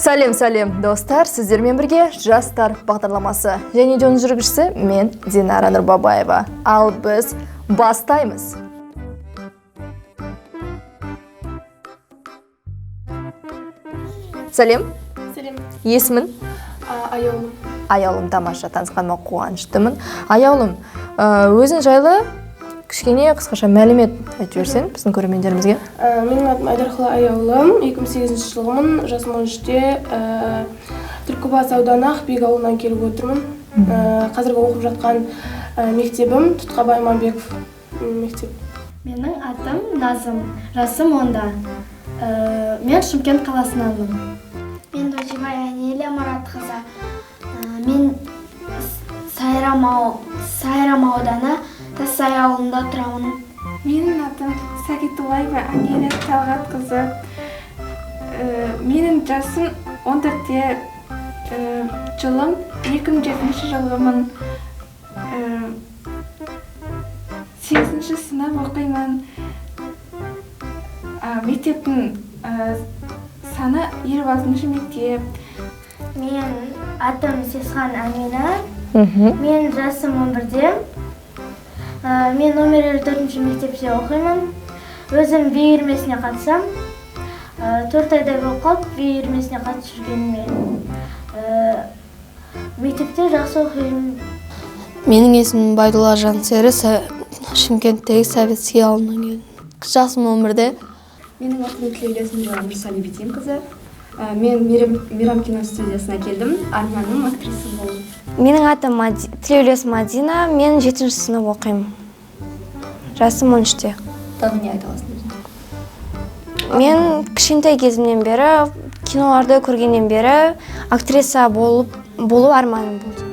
Сәлем, сәлем, достар, сіздермен бірге Жастар бағдарламасы. Және де оның жүргізушісі мен, Динара Нұрбабаева. Ал біз бастаймыз. Сәлем. Сәлем. Есімің? Аяулым. Аяулым, тамаша, танысқаныма қуаныштымын. Аяулым, өзің жайлы кішкене қысқаша мәлімет айтып жіберсең біздің көрермендерімізге. Менің атым Айдарқұлы Аяулым, 2008 жылғымын, жасым 13-те, Түлкібас ауданы Ақбиік ауылынан келіп отырмын. Қазіргі оқып жатқан мектебім Тұтқабай Иманбеков мектеп. Менің атым Назым, жасым 10-да. Мен Шымкент қаласынанмын. Мен Дожибай Анеля Маратқызы. Мен Сайрам ауданы Тассай ауылында тұрамын. Менің атым Сагитулаева Анеля Талғатқызы. Менің жасым 14-те, жылым 2007 жылғымын. 8-ші сынып оқимын. Мектептің саны 56-шы мектеп. Мен атым Сесхан Амина. Мен жасым 11-де. Мен номер 54-ші мектепте оқимын. Өзім би үйірмесіне қатысам. 4 айдай болып қалды би үйірмесіне қатысып жүргеніме. Мектепте жақсы оқимын. Менің есімім Байдулла Жансері, Шымкенттегі Советский ауылынан келдім. Жасым 11-де. Менің атым Тілеулес Нұржан Нұрсалибидинқызы. Мен Мейрам кино студиясына келдім. Арманым актриса болу. Менің атым Тілеулес Мадина, мен 7-ші сынып оқимын. Жасым 13-те. Тағы не айта аласың өзің? Мен кішкентай кезімнен бері, киноларды көргеннен бері актриса болу арманым болды.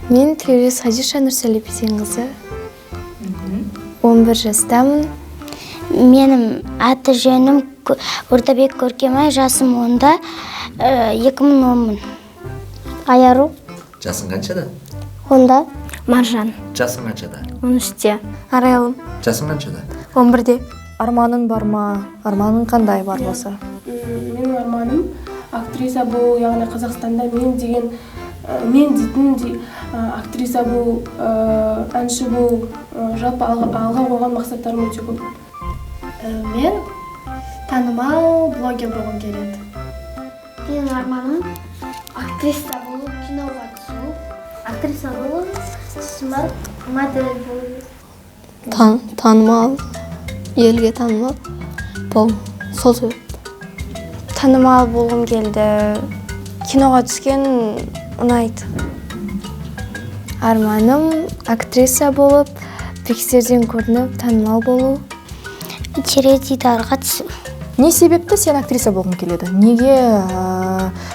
Мен Тілеулес Хадиша Нұрсалибидинқызы. 11 жастамын. Менің аты жөнім Ордабек Көркемай, жасым 10-да, 2010-мын. Аяру. Жасың қаншада? 10-да. Маржан. Жасың қаншада? 13-те. Арайлым. Жасың қаншада? 11-де. Арманың бар ма? Арманың қандай бар болса? Менің арманым актриса болу, яғни Қазақстанда мен деген, мен дейтін актриса болу, әнші болу, жалпы алға қойған мақсаттарым өте көп. Мен танымал блогер болғым келеді. Менің арманым актриса болу, киноға түсу, актриса болу, сосын барып модель болу. Танымал, елге танымал болғым, сол себепті. Танымал болғым келді. Киноға түскен ұнайды. Арманым актриса болып, биіктерден көрініп, танымал болу. Теледидарға түсу. Не себепті сен актриса болғың келеді? Неге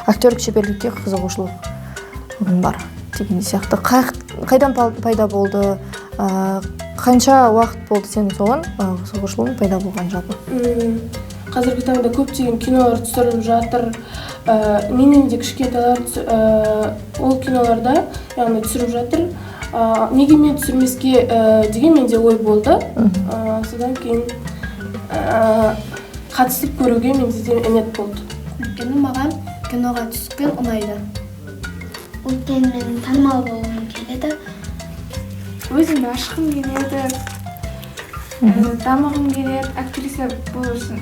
актерлік шеберлікке қызығушылығың бар деген сияқты? Қайдан пайда болды? Қанша уақыт болды сенің соған қызығушылығың пайда болған жалпы? Қазіргі таңда көптеген кинолар түсіріліп жатыр. Менен де кішкентайлар ол киноларда, яғни түсіріп жатыр. Неге мен түсірмеске деген менде ой болды. Содан кейін қатысып көруге менде де ниет болды. Өйткені маған киноға түскен ұнайды. Өйткені мен танымал болғым келеді. Өзімді ашқым келеді, дамығым келеді, актриса болу үшін.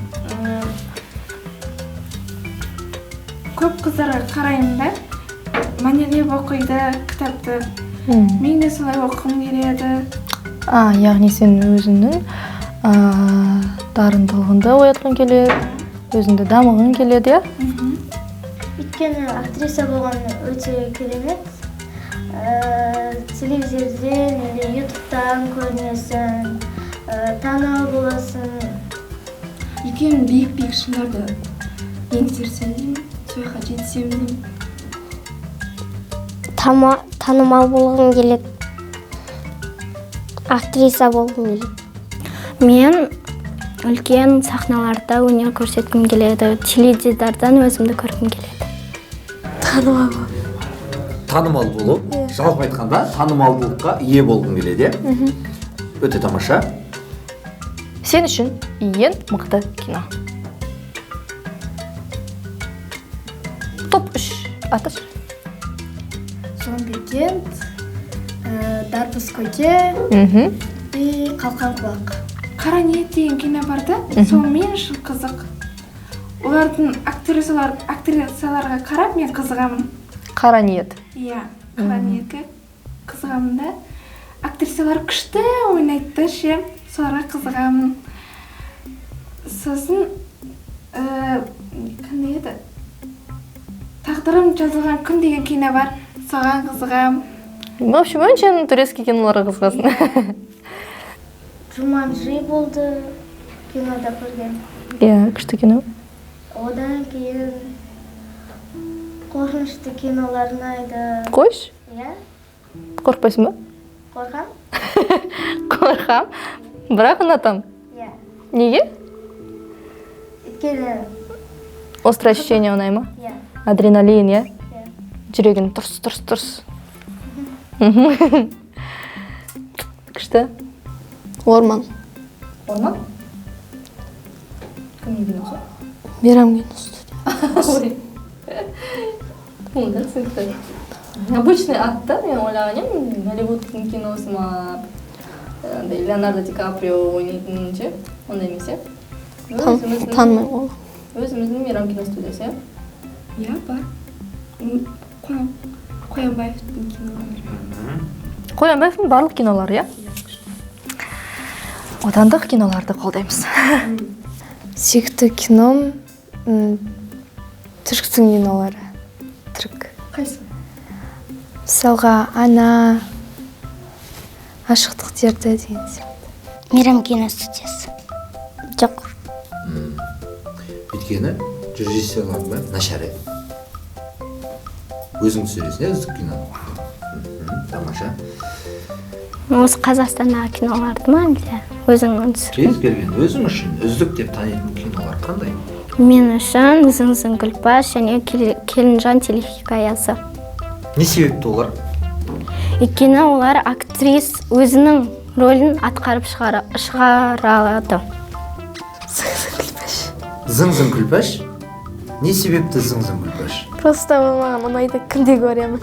Көп қыздарға қараймын да, мәнерлеп оқиды кітапты. Мен де солай оқығым келеді. Яғни сен өзіңнің дарындылығыңды оятқың келеді, өзіңді дамығың келеді, иә? Өйткені актриса болған өте керемет. Телевизорден или ютубтан көрінесің, танымал боласың. Үлкен биік-биік шыңдарды еңсерсем деймін, сол жаққа жетсем деймін. Танымал болғым келеді, актриса болғым келеді. Мен үлкен сахналарда өнер көрсеткім келеді, теледидардан өзімді көргім келеді. Танымал болу. Танымал болу, жалпы айтқанда танымалдылыққа ие болғың келеді, иә? Өте тамаша. Сен үшін ең мықты кино. Топ 3 аташы. Зомбикент, Дарбыз көке и Қалқан құлақ. Қара ниет деген кино бар да, сол мен үшін қызық. Олардың актрисаларға қарап мен қызығамын. Қара ниет. Иә, қара ниетке қызығамын да. Актрисалар күшті ойнайды да ше, соларға қызығамын. Сосын қандай еді? Тағдырым жазылған күн деген кино бар, соған қызығамын. В общем, өңшең турецкий киноларға қызығасың. Джуманджи болды кинода көрген. Иә, күшті кино. Одан кейін қорқынышты кинолар ұнайды. Қойшы? Иә. Қорықпайсың ба? Қорқам. Қорқам, бірақ ұнатам. Иә. Неге? Өйткені острое ощущение ұнай ма? Иә. Адреналин, иә? Иә. Жүрегің тұрс, тұрс, тұрс. Күшті. Орман. Орман? Кімнің киносы? Мейрам киностудиясы. Ой. Түсінікті. Обычный ат та, мен ойлаған едім, Голливудтың киносы ма, андай Леонардо Ди Каприо ойнайтын ше, ондай емес, иә? Танымаймын ғой. Өзіміздің Мейрам киностудиясы, иә? Иә, бар. Қоянбаевтың кинолары. Қоянбаевтың барлық кинолары, иә? Отандық киноларды қолдаймыз. Сүйікті кином түріктің кинолары. Түрік. Қайсы? Мысалға, Ана, Ашықтық дерті деген сияқты. Мейрам киностудиясы. Жоқ. Өйткені режиссерлардың бәрі нашар еді. Өзің түсіресің, иә, үздік кино. Тамаша. Осы Қазақстандағы киноларды ма әлде өзіңнің түсірген? Кез келген өзің үшін үздік деп танитын кинолар қандай? Мен үшін Зың-зың Күлпаш және Келінжан телехикаясы. Не себепті олар? Өйткені олар актрис өзінің рөлін атқарып шығара алады. Зың-зың Күлпаш. Зың-зың Күлпаш? Не себепті Зың-зың Күлпаш? Просто ол маған ұнайды, күнде көремін.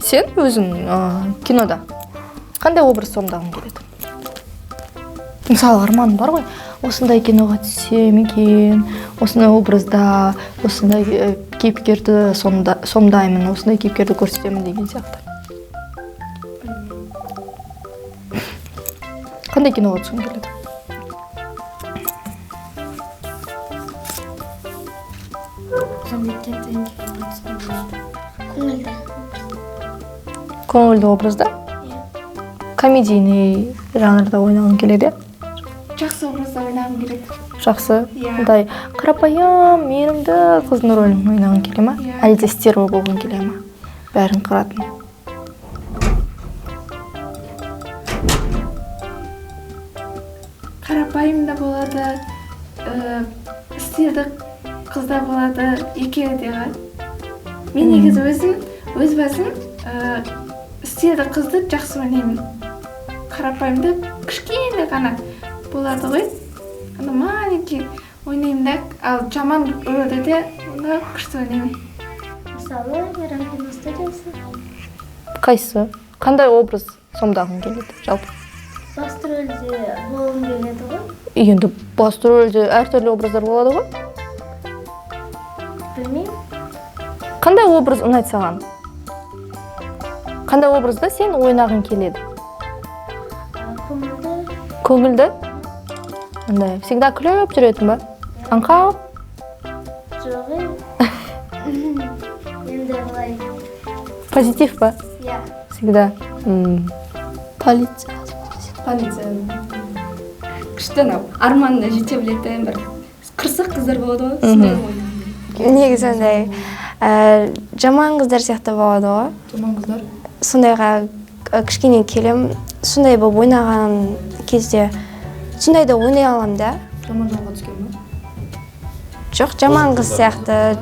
Сен өзің кинода қандай образ сомдағың келеді? Мысалы, арман бар ғой, осындай киноға түссем екен, осындай образда, осындай кейіпкерді сомдаймын, осындай кейіпкерді көрсетемін деген сияқты. Қандай киноға түскің келеді? Зомбикент деген киноға түскім келеді. Көңілді. Көңілді образда? Комедийный жанрда ойнағың келеді? Жақсы образда ойнағым келеді. Жақсы? Иә. Ондай қарапайым, мейірімді қыздың рөлін ойнағың келе ма? Иә. Әлде стерва болғың келе ма? Бәрін қыратын. Қарапайым да болады, стилді қыз да болады, екеуі де ғой. Мен негізі өзім, өз басым стилді қызды жақсы ойнаймын. Қарапайымды кішкене ғана болады ғой, ана маленький ойнаймын да, ал жаман рөлді де оны күшті ойнаймын. Мысалы, Мейрам киностудиясы. Қайсы? Қандай образ сомдағың келеді жалпы? Басты рөлде болғым келеді ғой. Енді басты рөлде әртүрлі образдар болады ғой? Білмеймін. Қандай образ ұнайды саған? Қандай образда сен ойнағың келеді? Көңілді. Көңілді? Андай, всегда күліп жүретін ба? Аңқау? Жоқ, енді былай. Позитив па? Иә. Всегда. Полиция. Полиция. Күшті анау, арманына жете білетін бір қырсық қыздар болады ғой, сондай ойнағым. Негізі андай жаман қыздар сияқты болады ғой. Жаман қыздар? Сондайға кішкене келем, сондай болып ойнаған кезде сондайды ойнай аламын да. Жаман жолға түскен ба? Жоқ, жаман қыз сияқты.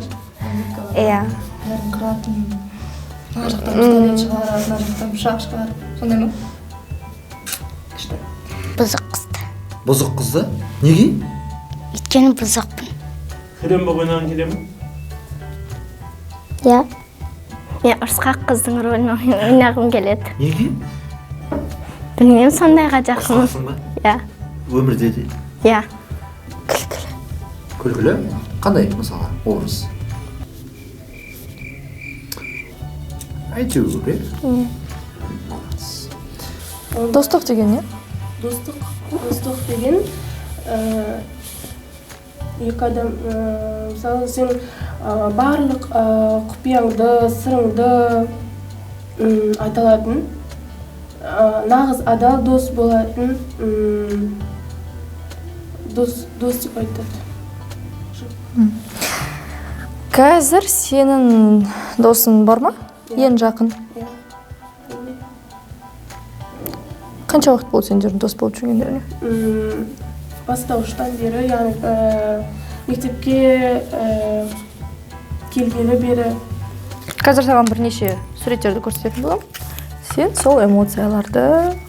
Иә. Бәрін қыратын, ана жақтан пистолет шығарады, ана жақтан пышақ шығарады. Сондай ма? Күшті. Бұзық қызды. Бұзық қызды? Неге? Өйткені бұзықпын. Хрен болып ойнағың келе ме? Иә. Мен ұрысқақ қыздың рөлін ойнағым келеді. Неге? Білмеймін, сондайға жақынмын. Ұрысқақсың ба? Иә. Өмірде де? Иә. Күлкілі. Күлкілі? Қандай, мысалға, образ? Әйтеуір, иә? Достық деген не? Достық деген екі адам, мысалы, сен барлық құпияңды, сырыңды айта алатын, нағыз адал дос болатын, дос деп айтады. Қазір сенің досың бар ма? Ең жақын? Иә. Қанша уақыт болды сендердің дос болып жүргендеріңе? Бастауыштан бері, яғни мектепке келгелі бері. Қазір саған бірнеше суреттерді көрсететін боламын. Сен сол эмоцияларды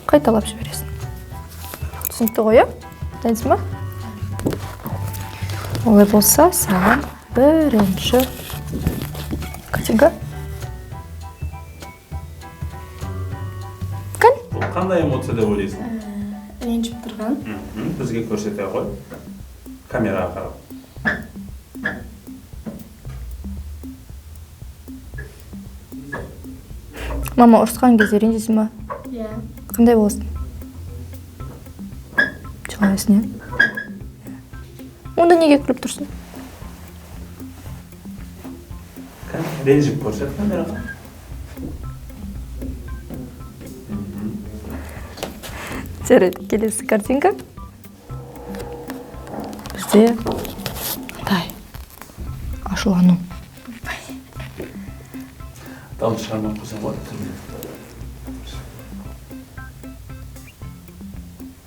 қайталап жібересің. Түсінікті ғой, иә? Дайынсың ба? Олай болса, саған бірінші картинка. Кән? Бұл қандай эмоция деп ойлайсың? Ренжіп тұрған. Бізге көрсете ғой. Камераға қарап. Мама ұрысқан кезде ренжисің ба? Иә. Қандай боласың? Жылайсың, иә? Онда неге күліп тұрсың? Ренжіп көрсет камераға. Жарайды, келесі картинка. Бізде қандай? Ашулану. Дауыс шығармай қойсаң болады.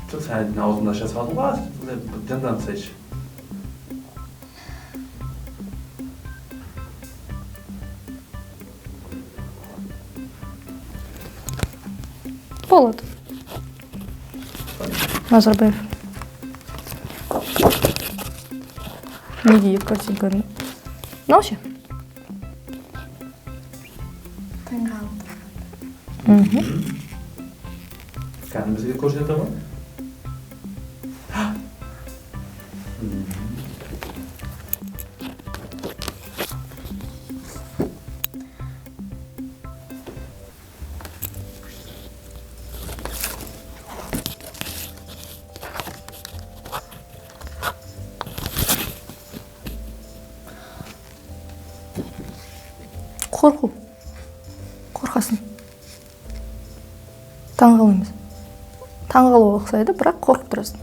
Жоқ, сен аузыңды аша салдың ғой, жандансайшы. Болады. Назарбаев. Неге екі картинканы? Мынау ше? Таңғалып. Кәдімгі бізге көрсете ғой. Қорқу. Қорқасың. Таңғалу емес. Таңғалуға ұқсайды, бірақ қорқып тұрасың.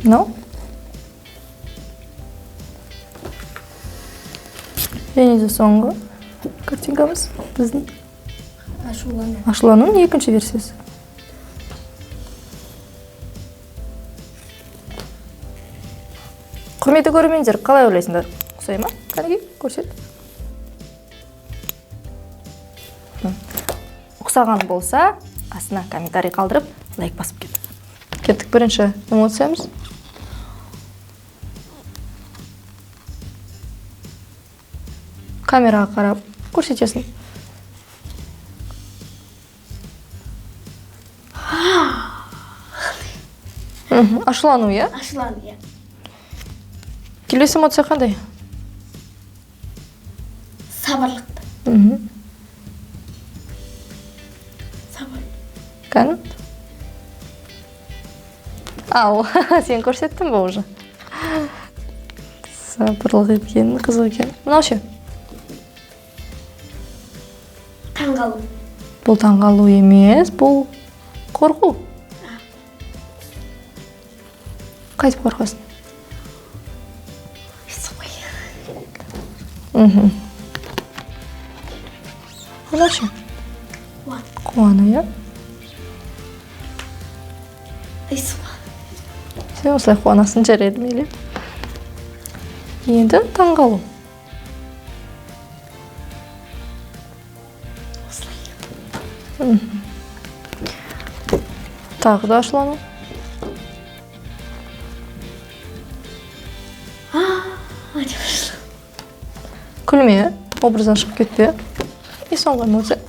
Мынау? Және де соңғы картинкамыз біздің. Ашулану. Ашуланудың екінші версиясы. Құрметті көрермендер, қалай ойлайсыңдар? Ұқсай ма? Кәнекей, көрсет. Ұқсаған болса, астына комментарий қалдырып, лайк басып кет. Кеттік, бірінші эмоциямыз. Камераға қарап көрсетесің. Ашулану, иә? Ашулану, иә. Келесі эмоция қандай? Сабырлық. Сабыр. Кән? Ау, сен көрсеттің бе уже? Сабырлық екен, қызық екен. Мынау ше? Таңғалу. Бұл таңғалу емес, бұл қорқу. Қайтып қорқасың? Мынау ше? Қуану, иә? Сен осылай қуанасың, жарайды, мейлі. Енді таңғалу. Тағы да ашулану. Күлме, образдан шығып кетпе. И соңғы эмоция.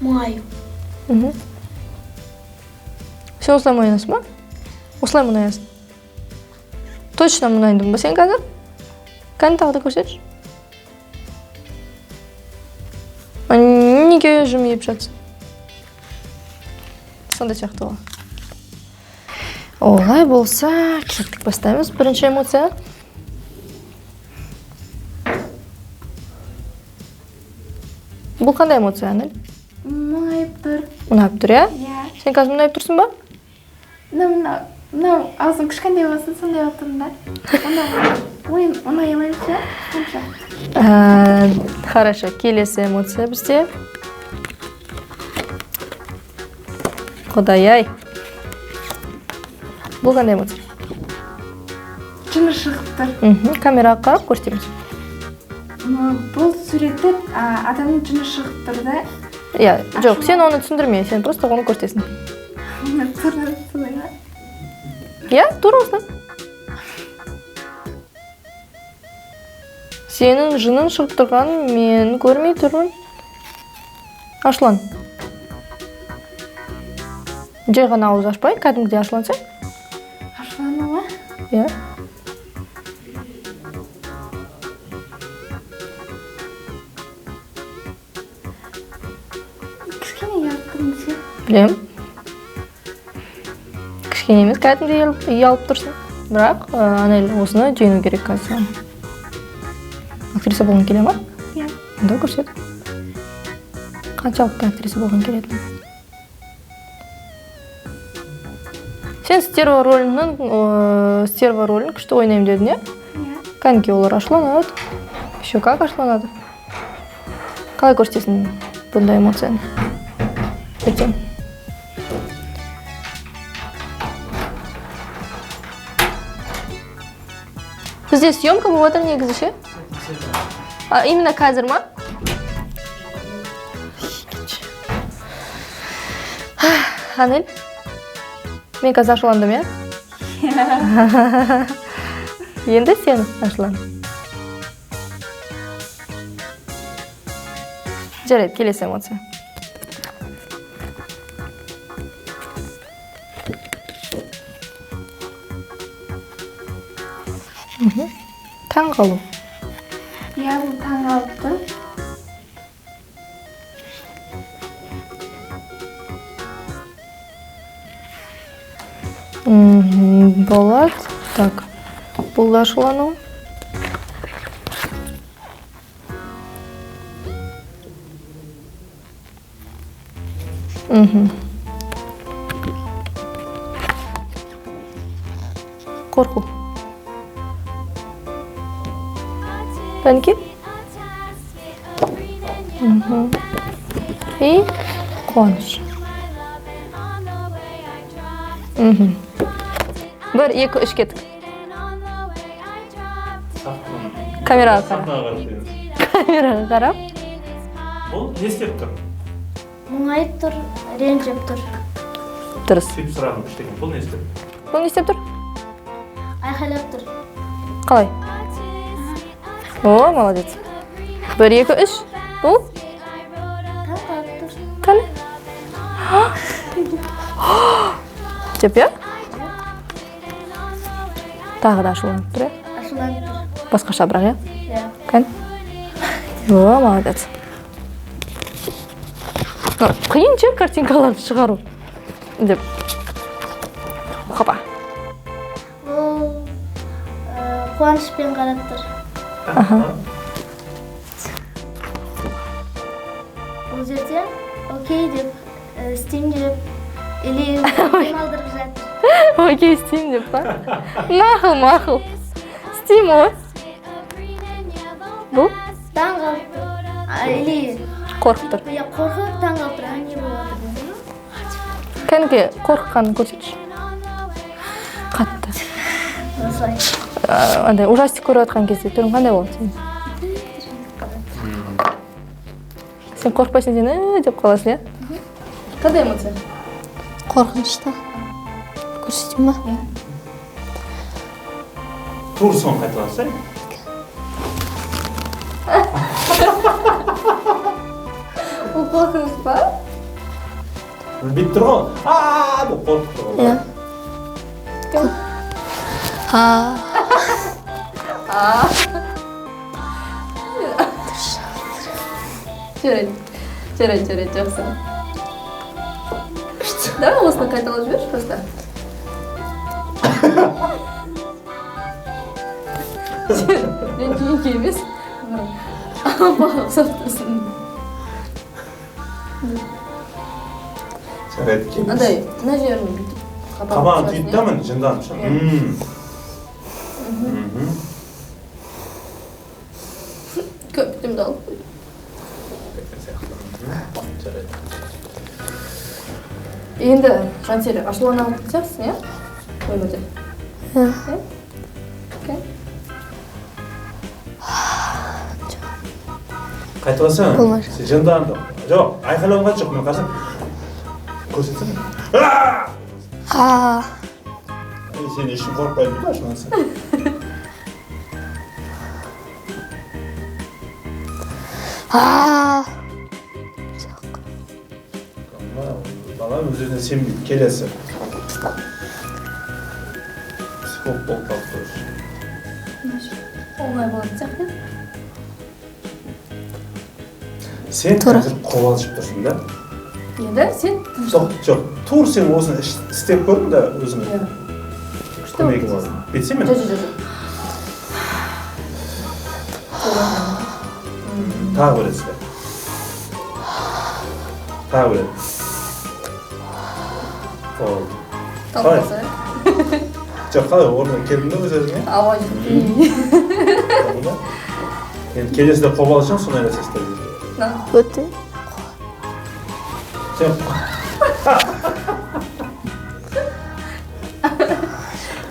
Мұңаю. Сен осылай мұңаясың ба? Осылай мұңаясың. Точно мұңайдың ба сен қазір? Кәні тағы да көрсетші. Неге жымиып жатсың? Сондай сияқты ғой. Олай болса, кеттік, бастаймыз. Бірінші эмоция. Бұл қандай эмоция, Анель? Мұңайып тұр. Мұңайып тұр, иә? Иә. Сен қазір мұңайып тұрсың ба? Мынау аузым кішкентай болсын, сондай болып тұрмын да. Ойын оңай алмаймын ше, сонша. Хорошо, келесі эмоция бізде. Құдай-ай. Бұл қандай эмоция? Жыны шығып тұр. Камераға қарап көрсетеміз. Бұл суретті адамның жыны шығып тұр да. Иә, жоқ, сен оны түсіндірме, сен просто оны көрсетесің. Тура солай ма? Иә, тура осылай. Сенің жының шығып тұрғанын мен көрмей тұрмын. Ашулан. Жай ғана ауыз ашпай, кәдімгідей ашулансаң. Ашулану ма? Иә. Кішкене ұялып тұрмын десе. Білемін. Кішкене емес, кәдімгідей ұялып тұрсың. Бірақ, Анель, осыны жеңу керек қазір. Актриса болғың келе ма? Иә. Онда көрсет. Қаншалықты актриса болғың келеді? Сен стерва ролін күшті ойнаймын дедің, иә? Иә. Кәдімгі олар ашуланады. Еще как ашуланады. Қалай көрсетесің бұндай эмоцияны? Ертең. Бізде съемка болып жатыр негізі ше? А, именно қазір ма? Анель, мен қазір ашуландым, иә? Енді сен ашулан. Жарайды, келесі эмоция. Таңғалу. Иә, бұл таңғалып тұр. Болады. Так, бұл да ашулану. Қорқу. Пәнке? И қуаныш. 1, 2, 3 кеттік. Камераға қарап. Камераға қарап. Бұл не істеп тұр? Мұңайып тұр, ренжіп тұр. Дұрыс. Сөйтіп сұрағым күшті екен. Бұл не істеп тұр? Бұл не істеп тұр? Айқайлап тұр. Қалай? О, молодец. 1, 2, 3. Бұл? Таңғалып тұр. Қане? Деп, иә? Тағы да ашуланып тұр, иә? Ашуланып тұр. Басқаша бірақ, иә? Иә. Кән? О, молодец. Қиын ше картинкаларды шығару. Деп. Хопа. Ол қуанышпен қарап тұр. Бұл жерде окей деп, істеймін деп, или демалдырып жатыр. Окей, істеймін деп па? Мақұл, мақұл. Істеймін ғой. Бұл? Таңғалып тұр. Или қорқып тұр. Иә, қорқып таңғалып тұр. Не болады? Кәдімгі қорыққанын көрсетші. Қатты. Осылай. Андай ужастик көріп жатқан кезде түрің қандай болады сенің? Сен қорықпайсың, сен деп қаласың, иә? Қандай эмоция? Қорқынышты. Көрсетейін ба? Иә. Тура соны қайталасай. Ол қорқыныш па? Бүйтіп тұр ғой. А деп қорқып тұр ғой. Иә. А. А. Жарайды. Жарайды, жарайды, жақсы. Давай осыны қайталап жіберші просто. Ренжігенге емес. Апаға ұқсап тұрсың. Жарайды, келесі. Андай, мына жерін бүйтіп Қабағын түйді да міне, жынданып ше. Көп демді алып қойдым. Жарайды. Енді, Жансері, ашуланатын сияқтысың, иә? Өмірде. Иә. Окей. Қайталасаң, Болмай. сен жындандың. Жоқ, айқайлауға жоқ, мен қарасам, көрсетсем. А. Сен ешкім қорықпайды да ашулансаң. А. Бала өз өзіне сенбейді. Келесі. Психолог болып қалып тұр. Оңай болатын сияқты. Сен қазір қобалжып тұрсың да? Енді сен Жоқ, жоқ. Тур сен осыны істеп көрдің да өзіңе. Иә. Көмегі болады. Бүйтсем мен? Жоқ, жоқ, жоқ. Тағы бір рет істе. Тағы бір рет. Болды. Қалай? Жоқ, қалай орнына келдің бе өз өзіңе? Ауа жетпей. Енді келесіде қобалжысаң, сондай нәрсе істеп жүр. Өте. Сен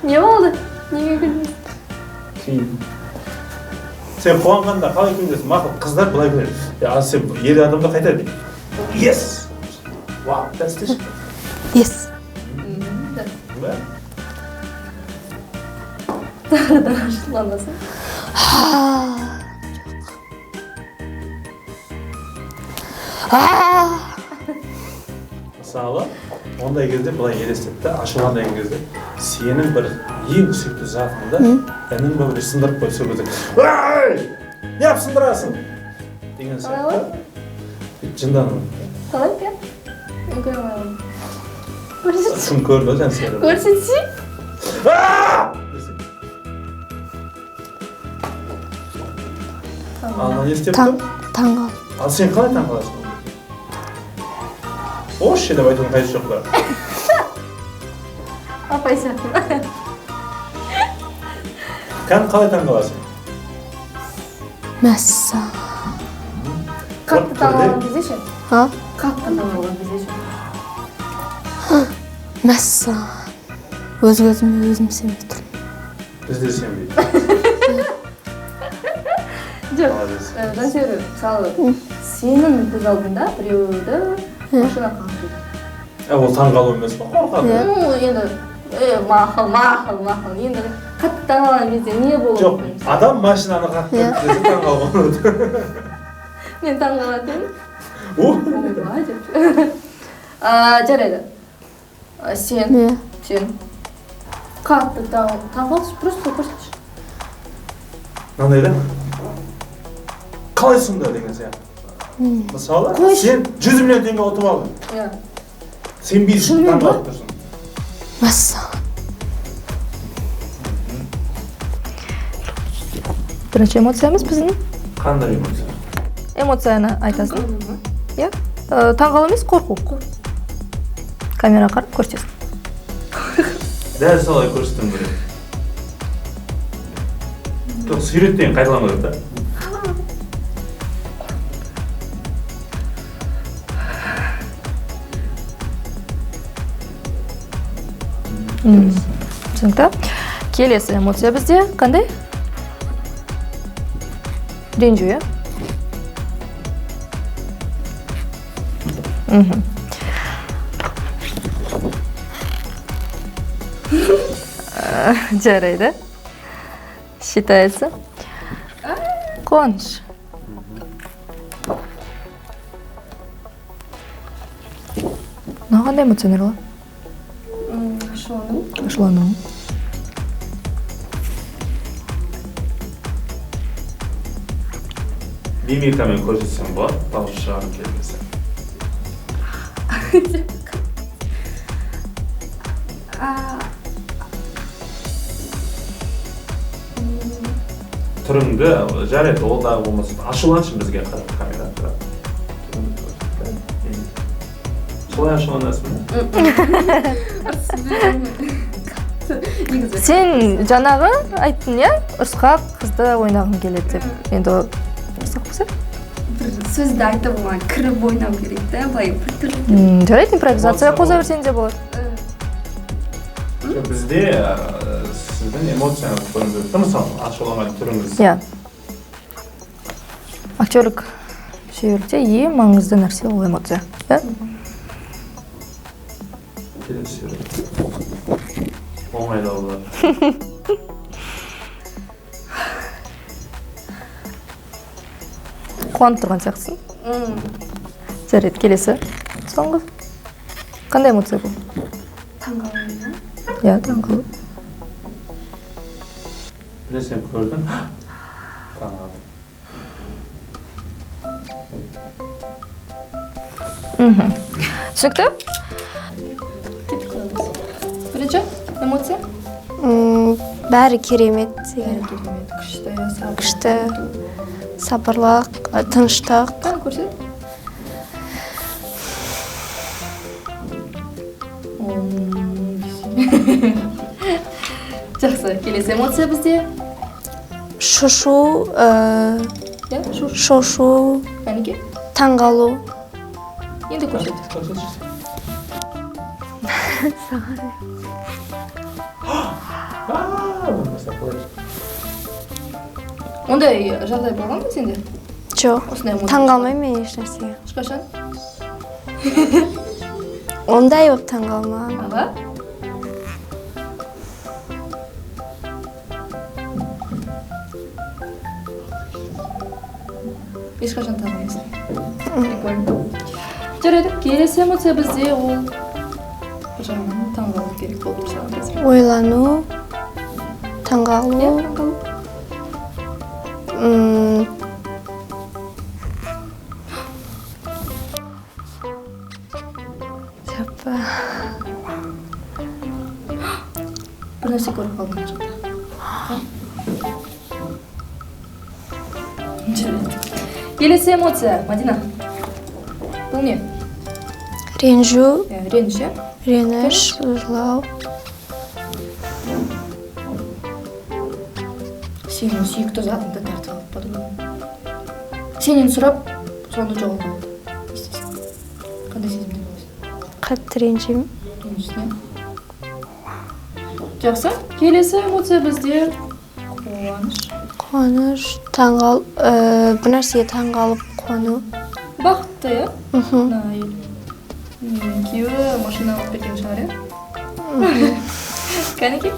Не болды? Неге күлдің? Кейін. Сен қуанғанда қалай күлесің? Мақұл, қыздар былай күледі. Ал сен ер адамдар қайтады. Yes! Вау, дәстеш. Yes. Да? Тағы да ашуланасың. Мысалы, ондай кезде былай елестетті, ашуланған кезде сенің бір ең сүйікті затыңды інің бе бір сындырып қойды сол кезде. Ай! Неғып сындырасың? Деген сияқты. Жындану. Қалай екен? Мен көре алмаймын. Көрсетші. Шын көрді ғой Жансері. Көрсетші. Ал не істеп тұр? Таң қалдым. Ал сен қалай таң қаласың? Ош деп айтудың қажеті жоқ та. Апай сияқты. Кән қалай таң қаласың? Мәссаған. Қатты таң қалған кезде ше? А? Қатты таң қалған кезде ше? Мәссаған. Өз көзіме өзім сенбей тұрмын. Біз де сенбейді. Жоқ, Жансері, мысалы, сенің көз алдында біреуді машина қағып кетті. Ол таң қалу емес пе, қорқады? Ну, енді, мақұл, мақұл, мақұл. Енді қатты таң қалған кезде не болуы Жоқ, мүмкін? адам машинаны қағып кетті десе таң қалған. Мен таң қалатын едім. Ойбай деп. Жарайды. Сен, сен қатты таң қалшы, просто көрсетші. Мынандай да? Қалай сонда деген сияқты. Мысалы, сен 100 миллион теңге ұтып алдың. Иә. Сенбейсің, таң қалып тұрсың. Мәссаған. Бірінші эмоциямыз біздің. Қандай эмоция? Эмоцияны айтасың. Иә. Таңғалу емес, қорқу. Камера қарап көрсетесің. Дәл солай көрсетуім керек. Жоқ, сурет деген қайталану керек та. Түсінікті. Келесі эмоция бізде қандай? Ренжу, иә? Жарайды. Считается. Қуаныш. Қандай эмоция, Нұрла? Ашулану. Ашулану. Мимикамен көрсетсең болады, дауыс шығарып келмесе. Түріңді, жарайды, ол дағы болмаса, ашуланшы бізге қарап, камераға қарап. Солай ашуланасың ба? Сен жаңағы айттың, иә? Ұрысқақ қызды ойнағың келеді деп. Енді ұрысқақ болса? Бір сөзді айтып оған кіріп ойнау керек та, былай біртүрлі. Жарайды, импровизация қоса берсең де болады. Бізде сіздің эмоцияңыз көрініп тұр, мысалы, ашуланған түріңіз. Иә. Актерлік шеберлікте ең маңызды нәрсе ол эмоция, иә? Келесі сурет. Оңайлау болады. Қуанып тұрған сияқтысың. Жарайды, келесі. Соңғы. Қандай эмоция бұл? Таңғалу. Иә, таңғалу. Білесің, көрдің. Таңғалу. Түсінікті? Бірінші эмоция? Бәрі керемет деген. Бәрі керемет, күшті, сабырлы. Күшті, сабырлық, тыныштық. Қане көрсет. Жақсы, келесі эмоция бізде? Шошу, Иә, шошу. Шошу. Кәнеке? Таңғалу. Енді көрсет. Ондай жағдай болған ба сенде? Жоқ. Осындай эмоция. Таңғалмаймын мен ешнәрсеге. Ешқашан? Ондай болып таңғалмаған. Аға? Ешқашан таңғалмайсың. Прикольно. Жарайды, келесі эмоция бізде ол бір жағынан таңғалу керек болып тұр саған қазір. Ойлану, таңғалу. Иә, таңғалу. Жапа. Бір нәрсе көріп қалдым мына жақта. Жарайды. Келесі эмоция, Мадина. Бұл не? Ренжу. Иә, реніш, иә? Реніш, жылау. Сенің сүйікті затыңды тартып алып подумай. Сенен сұрап, соны жоғалтып алды. Не істейсің? Қандай сезімде боласың? Қатты ренжимін. Ренжисің, иә? Жақсы. Келесі эмоция бізде қуаныш. Қуаныш, бір нәрсеге таңғалып қуану. Бақытты, иә? Мына әйел. Күйеуі машина алып берген шығар, иә? Кәнеки?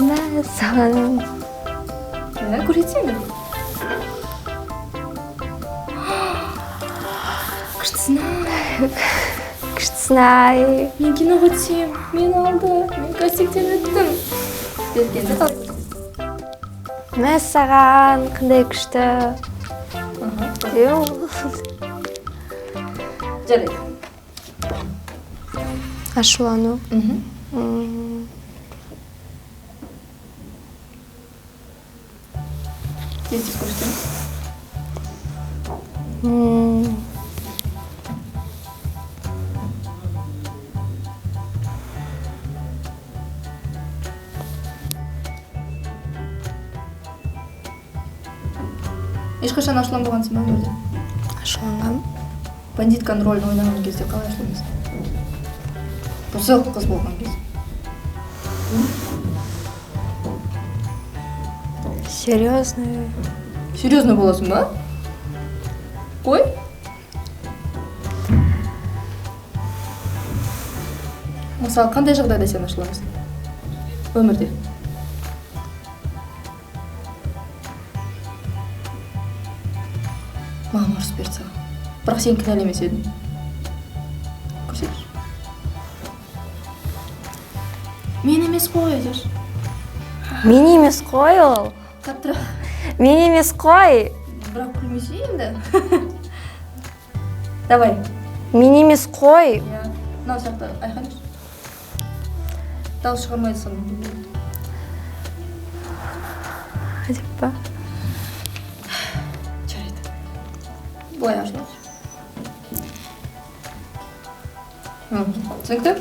Мәссаған. Иә, көрсетсең де. Күштісін-ай. Күштісін-ай. Мен киноға түсем, мен алды, мен кастингтен өттім. Бергенді қалай? Мәссаған, қандай күшті. Жарайды. Ашулану. Тез-тез көрсетеміз. Ешқашан ашуланбағансың ба өмірде? Ашуланғам. Бандитканың рөлін ойнаған кезде қалай ашуланасың? Бұзық қыз болған кезде. Серьезно? Серьезно боласың ба? Қой. Мысалы, қандай жағдайда сен ашуланасың? Өмірде. Мама ұрысып берді саған. Бірақ сен кінәлі емес едің. Мен емес қой, деші. Мен емес қой ол. Қаттырақ. Мен емес қой. Бірақ күлмесе енді. Давай. Мен емес қой. Иә. Мынау сияқты айқайлашы. Дауыс шығармай соны. Деп па? Жарайды. Былай ашылады. Түсінікті?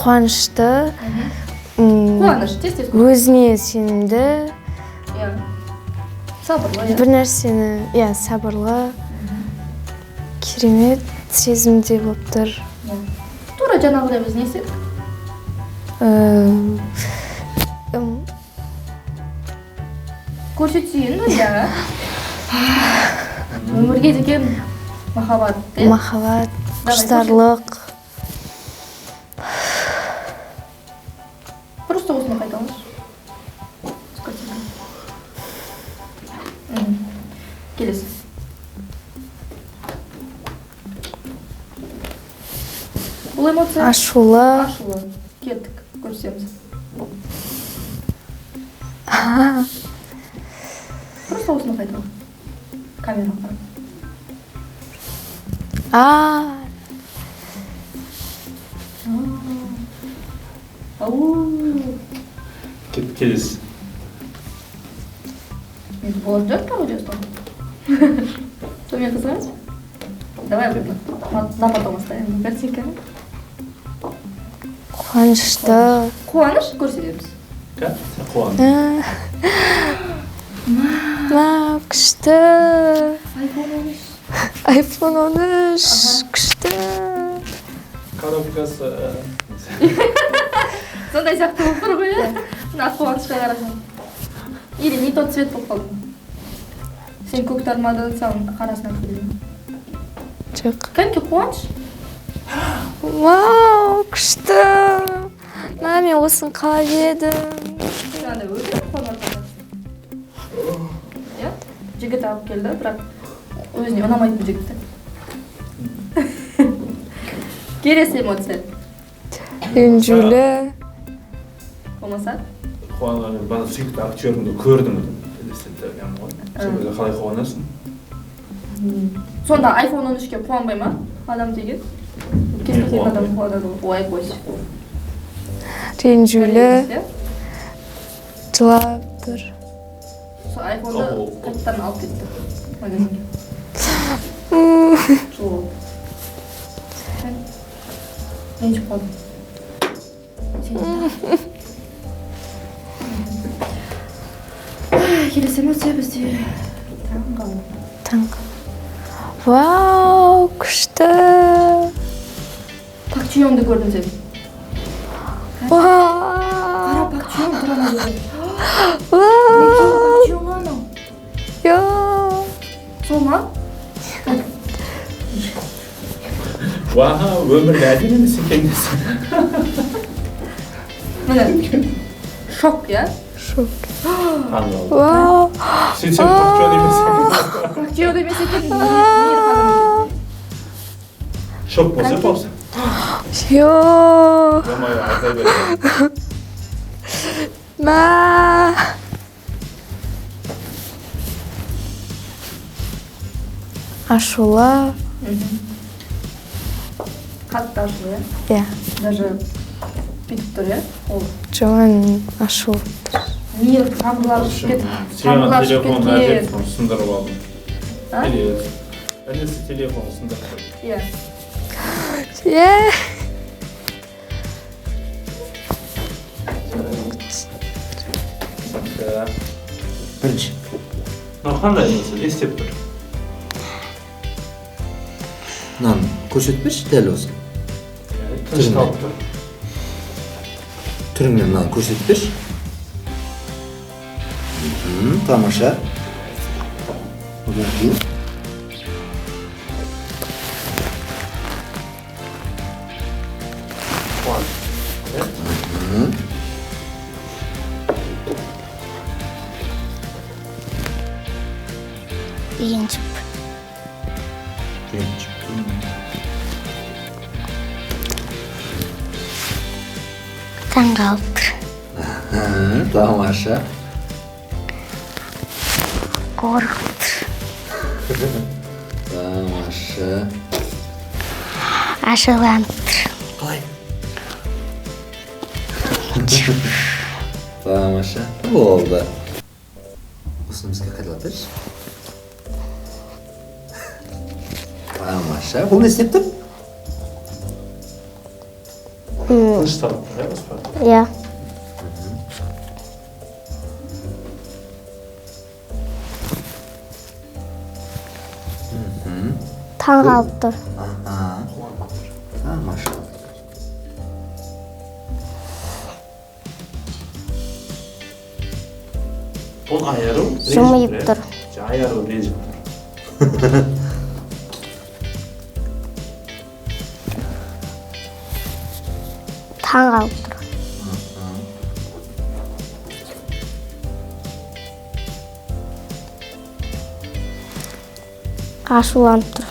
Қуанышты. Қуаныш, тез-тез. Өзіне сенімді. Иә. Сабырлы, иә. Бір нәрсені, иә, сабырлы. Керемет сезімде болып тұр. Тура жаңағыдай біз не істедік? Көрсетсейін, иә. Өмірге деген махаббат. Махаббат, құштарлық. Просто осыны қайталаңызшы. Келесі. Бұл эмоция? Ашулы. Ашулы. Кеттік, көрсеміз. Просто осыны қайтала. Камераға қарап. Келесі. Енді болады жоқ пародия ұстау. Сонымен қызығамыз? Давай на потом оставим картинканы. Қуанышты. Қуаныш көрсетеміз. Қуаныш. Мә, күшті. iPhone 13. iPhone 13, күшті. Коробкасы. Сондай сияқты болып тұр ғой, иә? Мына қуанышқа қарасаң. Или не тот цвет болып қалды. Сен көк тармадың, саған қарасын алып келдің. Жоқ. Кәдімгі қуаныш. Вау, күшті. Мә, мен осыны қалап едім. Андай өте қуанып жатырсың. Иә? Жігіт алып келді, бірақ өзіне ұнамайтын жігіт. Келесі эмоция. Ренжулі. Болмаса? Қуанған, бана сүйікті актеріңді көрдім. Елестеткен ғой. Сол кезде қалай қуанасың? Сонда iPhone 13-ке қуанбай ма? Адам деген? Кез келген адам қуанады ғой. Ой, қойшы. Ренжулі. Жылап тұр. Сол iPhone-ды қайтадан алып кетті магазинге. Жылап. Ренжіп қалдым. Келесі эмоция бізде таңғалу. Таңғалу. Вау, күшті. Пак Чионды көрдім сен. Вау. Қара Пак Чион тұр ана жерде. Вау. Пак Чион анау. Сол ма? Вау, өмірде әдемі емес екен. Міне, шок, иә? Шок. Вау. Сөйтсем Пак Чион емес екен. Пак Чион емес екен. Шок болса, болса. Йо. Ё-моё, айта бер. Мә. Ашулы. Қатты ашулы, иә? Иә. Даже бүйтіп тұр, иә? Ол. Жаман ашулы тұр. Нерв тамырлары шығып кетіп, тамырлары шығып кеткен. Сындырып алдым. Інісі телефон сындырып қойды. Иә. Е. Бірінші. Мынау қандай эмоция? Не істеп тұр? Мынаны көрсетіп берші дәл осы. Тынышталып тұр. Түріңмен мынаны көрсетіп берші. Тамаша. Одан кейін Ренжіп. Ренжіп. Таңғалып тұр. Тамаша. Қорқып тұр. Тамаша. Ашуланып тұр. Қалай? Тамаша. Болды. Осыны бізге қайталап берші. Тамаша. Бұл не істеп тұр? Тынышталып тұр, иә, Оспан? Иә. Таңғалып тұр. Тамаша. Бұл айыру жымиып тұр. Айыру ренжіп тұр. Таңғалып тұр. Ашуланып тұр.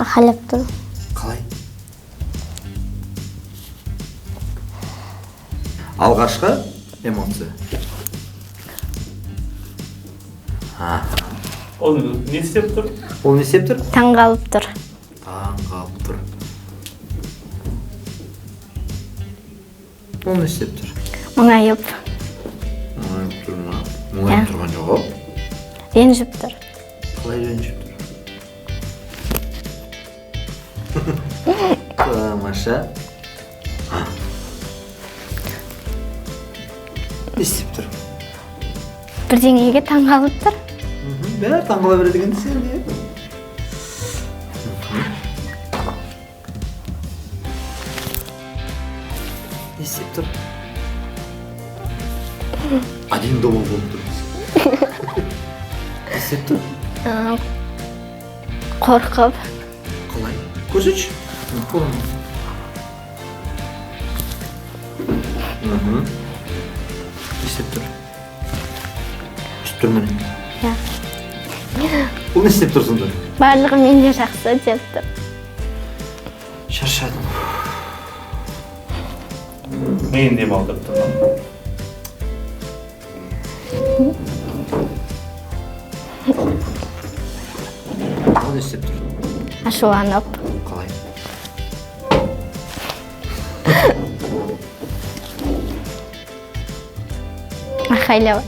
Айқайлап тұр. Қалай? Алғашқы эмоция. Ол не істеп тұр? Ол не істеп тұр? Таңғалып тұр. Таңғалып тұр. Ол не істеп тұр? Мұңайып. Мұңайып тұр ма? Мұңайып тұрған жоқ ау. Ренжіп тұр. Қалай ренжіп тұр? Тамаша. Не істеп тұр? Бірдеңеге таңғалып тұр. Бәрі таңғала береді екен сен де. Не істеп тұр? Один дома болып тұр. Не істеп тұр? Қорқып. Қалай? Көрсетші. Не істеп тұр? Үстіп тұр міне. Иә. Бұл не істеп тұр сонда? Барлығы менде жақсы деп тұр. Шаршадым. Мен демалдырып тұрмын. Ол не істеп тұр? Ашуланып. Қалай? Айқайлап.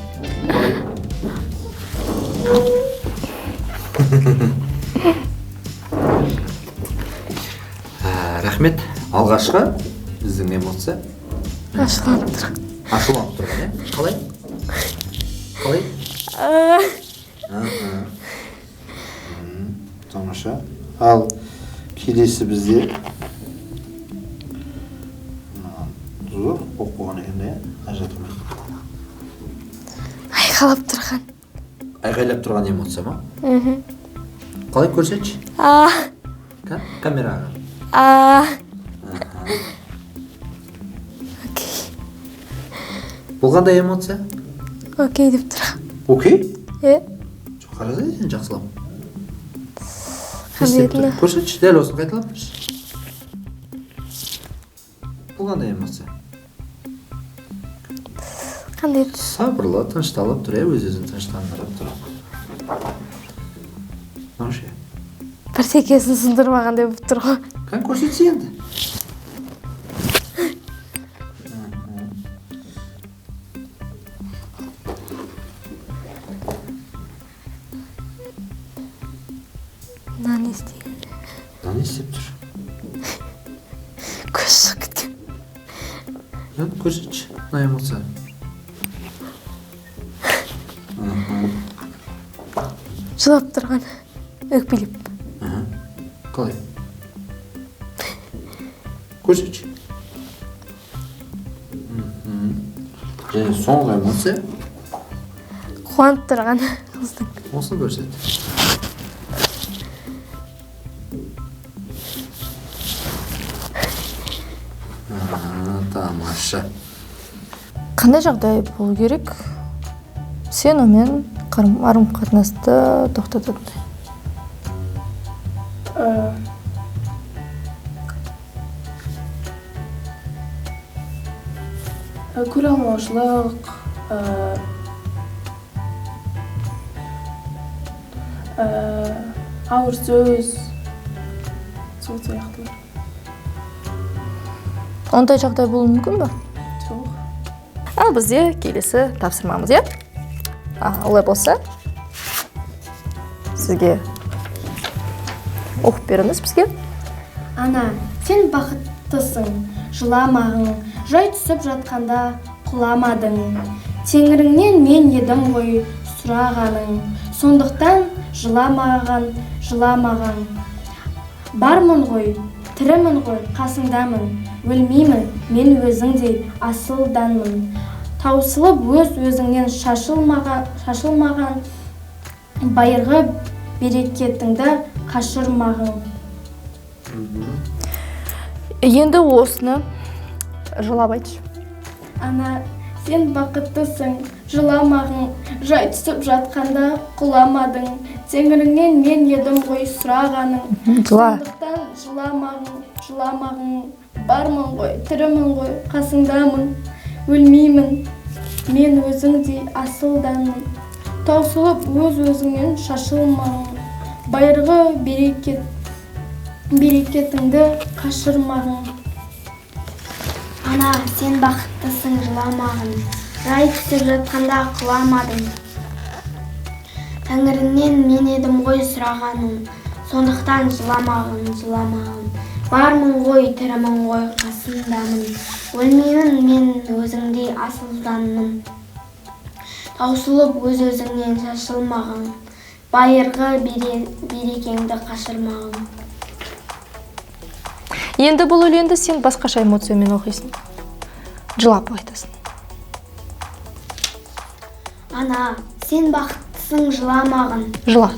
Рахмет. Алғашқы біздің эмоция ашуланып тұр. Ашуланып тұрған, иә? Қалай? Қалай? Тамаша. Ал келесі бізде зор болып қойған екен, иә? Ажыратылмай. Айқайлап тұрған. Айқайлап тұрған эмоция ма? Қалай, көрсетші? Камераға. Окей. Бұл қандай эмоция? Окей деп тұр. Окей? Е. Жоқ, қарасай сен жақсылап. Көрсетші, дәл осыны қайталап берші. Бұл қандай эмоция? Қандай түс? Сабырлы, тынышталып тұр, өз-өзін тыныштандырып тұр. Мынау ше? Бірдеңесін сындырмағандай болып тұр ғой. Кәне көрсетсе енді. Мына не істеген? Мына не істеп тұр? Көз шығып кеткен. Енді көрсетші, мына эмоция. Жылап тұрған, өкпелеп. Қалай? Көрсетші. Және соңғы эмоция. Қуанып тұрған қыздың. Осыны көрсет. Тамаша. Қандай жағдай болу керек? Сен онымен қарым қатынасты тоқтататындай. Көре алмаушылық, ауыр сөз, сол сияқтылар. Ондай жағдай болуы мүмкін бе? Жоқ. Ал бізде келесі тапсырмамыз, иә? Олай болса, сізге оқып беріңіз бізге. Ана, сен бақыттысың, жыламағың, жай түсіп жатқанда құламадың. Теңіріңнен мен едім ғой сұрағаның, сондықтан жыламаған, жыламаған. Бармын ғой, тірімін ғой, қасыңдамын, өлмеймін, мен өзіңдей асылданмын. Таусылып өз өзіңнен шашылмаған, байырғы берекетіңді қашырмағың. Енді осыны жылап айтшы. Ана, сен бақыттысың, жыламағың, жай түсіп жатқанда құламадың. Теңіріңнен мен едім ғой сұрағаның. Жыла. Сондықтан жыламағың, жыламағың, бармын ғой, тірімін ғой, қасыңдамын, өлмеймін, мен өзіңдей асылданмын. Таусылып өз өзіңнен шашылмағың, байырғы берекетіңді қашырмағың. Ана, сен бақыттысың, жыламағын, жай түсіп жатқанда құламадың. Тәңіріңнен мен едім ғой сұрағаның, сондықтан жыламағын, жыламағын. Бармын ғой, тірімін ғой, қасыңдамын, өлмеймін, мен өзіңдей асылданмын. Таусылып өз өзіңнен шашылмағын, байырғы берекеңді қашырмағын. Енді бұл өлеңді сен басқаша эмоциямен оқисың. Жылап айтасың. Ана, сен бақыттысың, жыламағын. Жыла.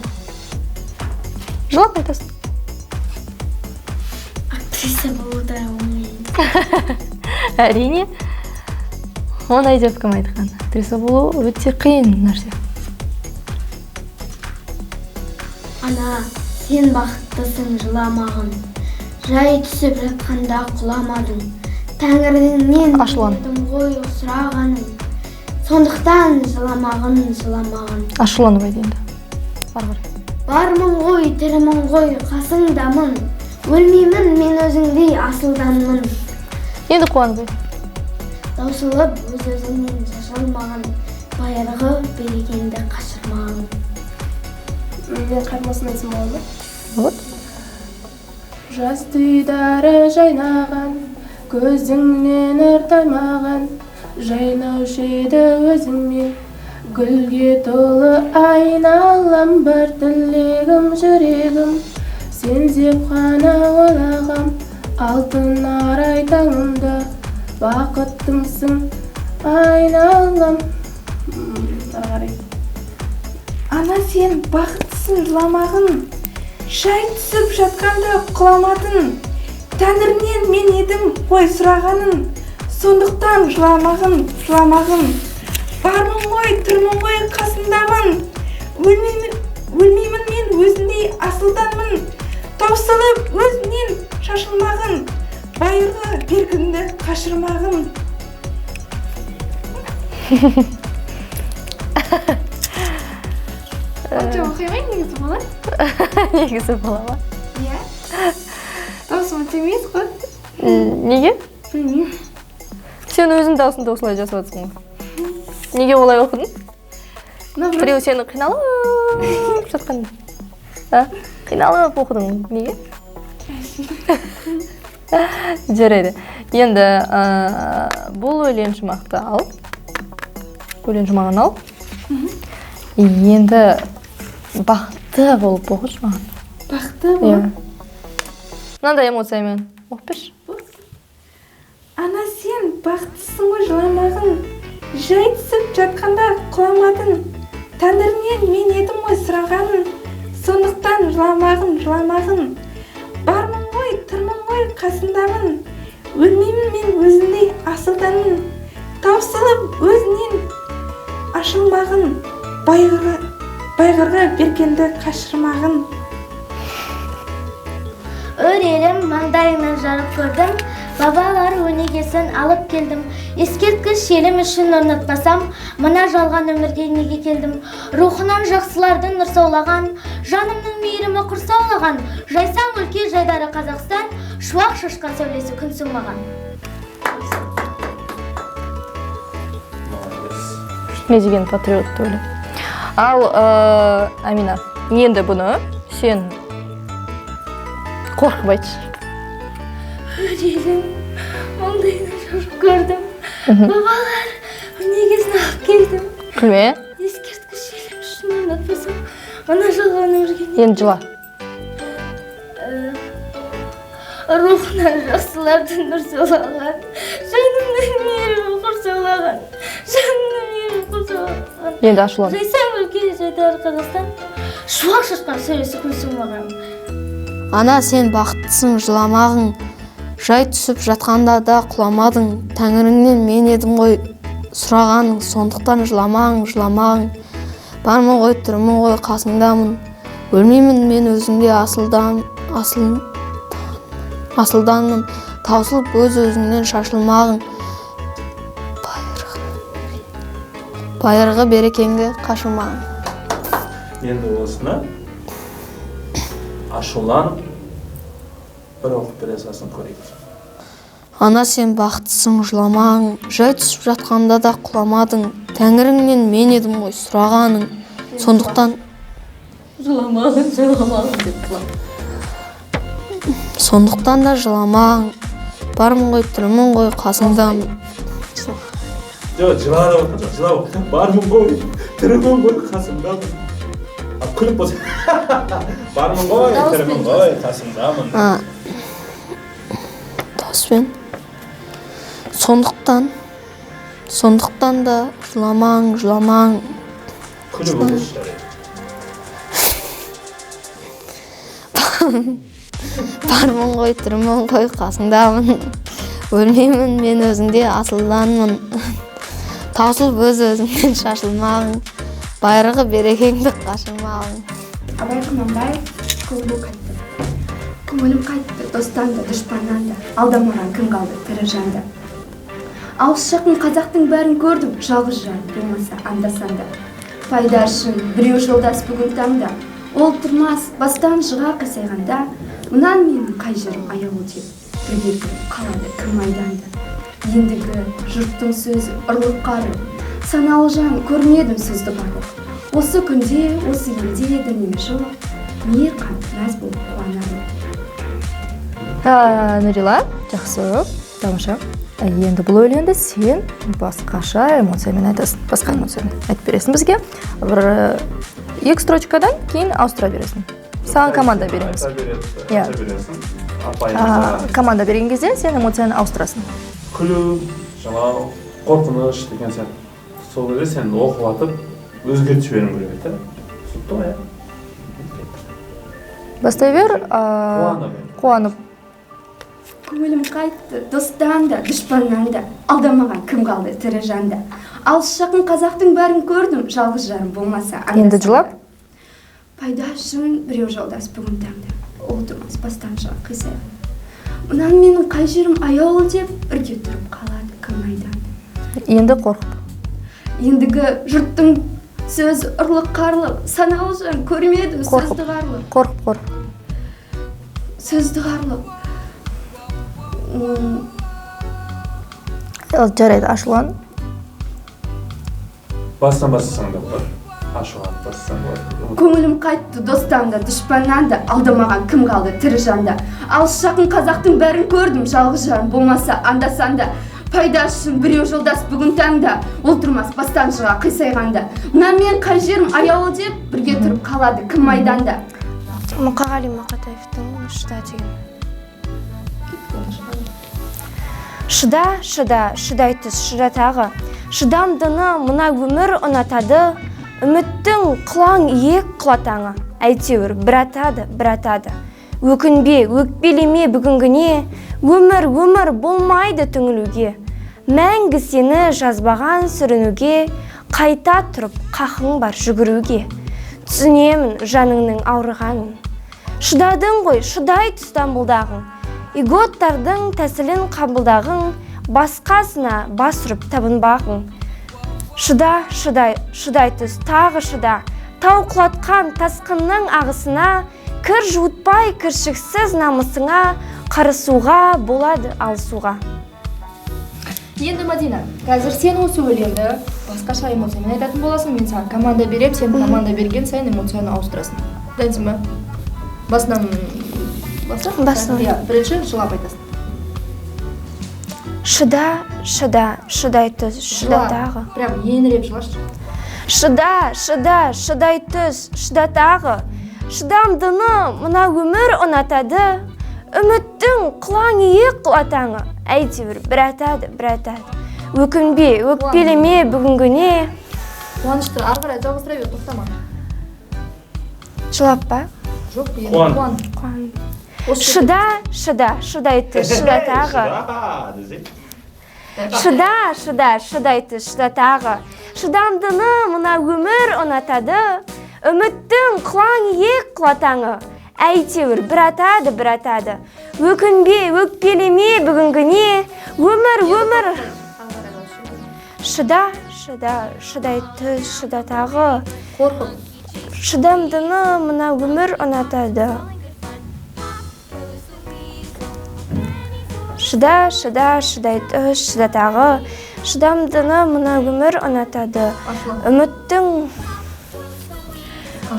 Жылап айтасың. Актриса болу да оңай. Әрине. Оңай деп кім айтқан? Актриса болу өте қиын нәрсе. Ана, сен бақыттысың, жыламағын. Жай түсіп жатқанда құламадың. Тәңіріңнен едім ғой сұрағаның. Сондықтан жыламағын, жыламағын. Ашуланып айт енді. Ары қарай. Бармын ғой, тірімін ғой, қасыңдамын. Өлмеймін, мен өзіңдей асылданмын. Енді қуанып айт. Таусылып өз өзіңнен шашылмағын, байырғы берекеңді қашырмағын. Мен қайырмасын айтсам болады ма? Болады. Жас дидары жайнаған, көзіңнен артаймаған, жайнаушы еді өзіңмен. Гүлге толы айналам, бар тілегім жүрегім, сен деп қана ойлағам, алтын арай таңымда, бақыттымсың айналам. Ары қарай. Ана, сен бақыттысың, жыламағын. Жай түсіп жатқанда құламадың. Тәңірінен мен едім ғой сұрағаның. Сондықтан жыламағын, жыламағын. Бармын ғой, тұрмын ғой, қасындамын. Өлмеймін, мен өзіңдей асылданмын. Таусылып өзіңнен шашылмағын, байырғы бергінді қашырмағын. Онша оқимай, негізі болады? Негізі бола ма? Иә. Даусым өте емес қой. Неге? Білмеймін. Сен өзің даусыңды осылай жасап жатсың ғой. Неге олай оқыдың? Біреу сені қиналып жатқан. Қиналып оқыдың. Неге? Жарайды. Енді бұл өлең шумақты ал. Өлең шумағын ал. Енді бақытты болып оқышы маған. Бақытты болып? Мынандай эмоциямен оқып берші. Ана, сен бақыттысың ғой, жыламағын. Жай түсіп жатқанда құламадың. Тәңірінен мен едім ғой сұрағаның. Сондықтан жыламағын, жыламағын. Бармын ғой, тұрмын ғой, қасындамын. Өлмеймін, мен өзіңдей асылданмын. Таусылып өзіңнен Ашылмағын, байғырғы бергенді қашырмағын. Өр елім, маңдайынан жарық көрдім, бабалар өнегесін алып келдім. Ескерткіш елім үшін орнатпасам, мына жалған өмірге неге келдім? Рухынан жақсылардың нұр саулаған, жанымның мейірімі құрсаулаған, жайсаң өлке жайдары Қазақстан, шуақ шашқан сәулесі күн суымаған. Не деген патриот өлең. Ал, Амина, енді бұны сен қорқып айтшы. Өр елім, маңдайынан жарық көрдім, бабалар өнегесін алып келдім. Күлме. Ескерткіш елім үшін орнатпасам, мына жалған өмірге неге Енді жыла. Рухынан жақсылардың нұр саулаған, жанымның мейірімі құрсаулаған, жанымның мейірімі құрсаулаған. Енді ашулан. Жайсаң өлке жайдары Қазақстан, шуақ шашқан сәулесі күн суымаған. Ана, сен бақыттысың, жыламағың, жай түсіп жатқанда да құламадың, тәңіріңнен мен едім ғой сұрағаның, сондықтан жыламағың, жыламағың. Бармын ғой, тірімін ғой, қасыңдамын, өлмеймін мен өзіңде асылданмын, таусылып өз өзіңнен шашылмағың, байырғы берекеңді қашырмағың. Енді осыны ашуланып бір оқып бере салсын көрейік. Ана, сен бақыттысың, жыламағың, жай түсіп жатқанда да құламадың, тәңіріңнен мен едім ғой сұрағаның, сондықтан жыламағың, жыламағың деп құлап. Сондықтан да жыламағың, бармын ғой, тірімін ғой, қасыңдамын. Жоқ, жыла деп отқан жоқ, жылау. Бармын ғой, тірімін ғой, қасыңдамын. Ал күліп болса, бармын ғой, тірімін ғой, қасыңдамын. Дауыспен. Сондықтан да жыламаң, жыламаң. Күліп оқышы. Бармын ғой, тірімін ғой, қасыңдамын. Өлмеймін мен өзіңде асылданмын. Таусылып өз өзіңнен шашылмағың, байырғы берекеңді қашырмағың. Абай Құнанбаев, көңілім қайтты. Көңілім қайтты, достан да, дұшпаннан да, алдамаған кім қалды, тірі жанда. Алыс жақын қазақтың бәрін көрдім, жалғыз жан болмаса анда-санда. Пайда үшін біреу жолдас бүгін таңда, ол тұрмас бастан жыға қисайғанда, мұнан менің қай жерім аяулы деп, бірге тұрып қалады кім майданда. Ендігі жұрттың сөзі ұрлық қары, саналы жан көрмедім сөзді барлық. Осы күнде, осы елде дәнеме жоқ, мейір қанып мәз болып қуанарлық. Нұрила, жақсы, тамаша. Енді бұл өлеңді сен басқаша эмоциямен айтасың, басқа эмоциямен айтып бересің бізге. Бір екі строчкадан кейін ауыстыра бересің. Саған команда береміз. Айта бересің. Команда берген кезде сен эмоцияны ауыстырасың. Күлу, жылау, қорқыныш деген сияқты. Сол кезде сен оқып атып өзгертіп жіберуің керек еді. Түсінікті ғой, иә? Бастай бер, қуанып. Көңілім қайтты, достан да, дұшпаннан да, алдамаған кім қалды, тірі жанда. Алыс жақын қазақтың бәрін көрдім, жалғыз жарым болмаса анда-санда. Енді жылап? Пайда үшін біреу жолдас бүгін таңда, ол тұрмас бастан жыға қисайған. Мұнан менің қай жерім аяулы деп, бірге тұрып қалады кім майданда. Енді қорқып. Ендігі жұрттың сөзі ұрлық қарлық, саналы жан көрмедім сөзді қарлық. Қорқып, қорқып. Сөзді қарлық. Жарайды, ашулан. Бастан бастасаң да болады. Ашулан, бастасаң болады. Көңілім қайтты, достан да, дұшпаннан да, алдамаған кім қалды, тірі жанда. Алыс жақын қазақтың бәрін көрдім, жалғыз жарым болмаса анда-санда. Пайда үшін біреу жолдас бүгін таңда, ол тұрмас бастан жыға қисайғанда. Мына мен қай жерім аяулы деп, бірге тұрып қалады кім майданда. Мұқағали Мақатаевтың Шыда деген. Шыда, шыда, шыдай түс, шыда тағы. Шыдамдыны мына өмір ұнатады, үміттің қылаң иек құлатаңы. Әйтеуір бір атады, бір атады. Өкінбе, өкпелеме бүгінгіне, өмір, өмір болмайды түңілуге. Мәңгі сені жазбаған сүрінуге, Қайта тұрып қақың бар жүгіруге. Түсінемін жаныңның ауырғанын. Шыдадың ғой, шыдай түс дамылдағың. Иготтардың тәсілін қабылдағың, басқасына бас ұрып табынбағың. Шыда, шыдай, шыдай түс, тағы шыда. Тау құлатқан тасқынның ағысына, кір жуытпай кіршіксіз намысыңа, қарысуға болады алысуға. Енді, Мадина, қазір сен осы өлеңді басқаша эмоциямен айтатын боласың. Мен саған команда беремін, сен команда берген сайын эмоцияны ауыстырасың. Дайынсың ба? Басынан бастап? Басынан. Иә, бірінші жылап айтасың. Шыда, шыда, шыдай түс, шыда Жыла. тағы. Прям еңіреп жылашы. Шыда, шыда, шыдай түс, шыда тағы. Шыдамдыны мына өмір ұнатады. Үміттің құлаң иек құлатаңы. Әйтеуір бір атады, бір атады. Өкінбе, өкпелеме бүгінгіне. Қуанышты ары қарай жалғастыра бер, тоқтама. Жылап па? Жоқ, енді Қуан. қуан. Қуан. Осы Шыда, шыда, шыдай түс, шыда тағы. Шыда десей. Шыда, шыда, шыдай түс, шыда тағы. Шыдамдыны мына өмір ұнатады. Үміттің құлаң иек құлатаңы. Әйтеуір бір атады, бір атады. Өкінбе, өкпелеме бүгінгіне. Өмір, өмір. Шыда, шыда, шыдай түс, шыда тағы. Қорқып. Шыдамдыны мына өмір ұнатады. Шыда, шыда, шыдай түс, шыда тағы. Шыдамдыны мына өмір ұнатады. Үміттің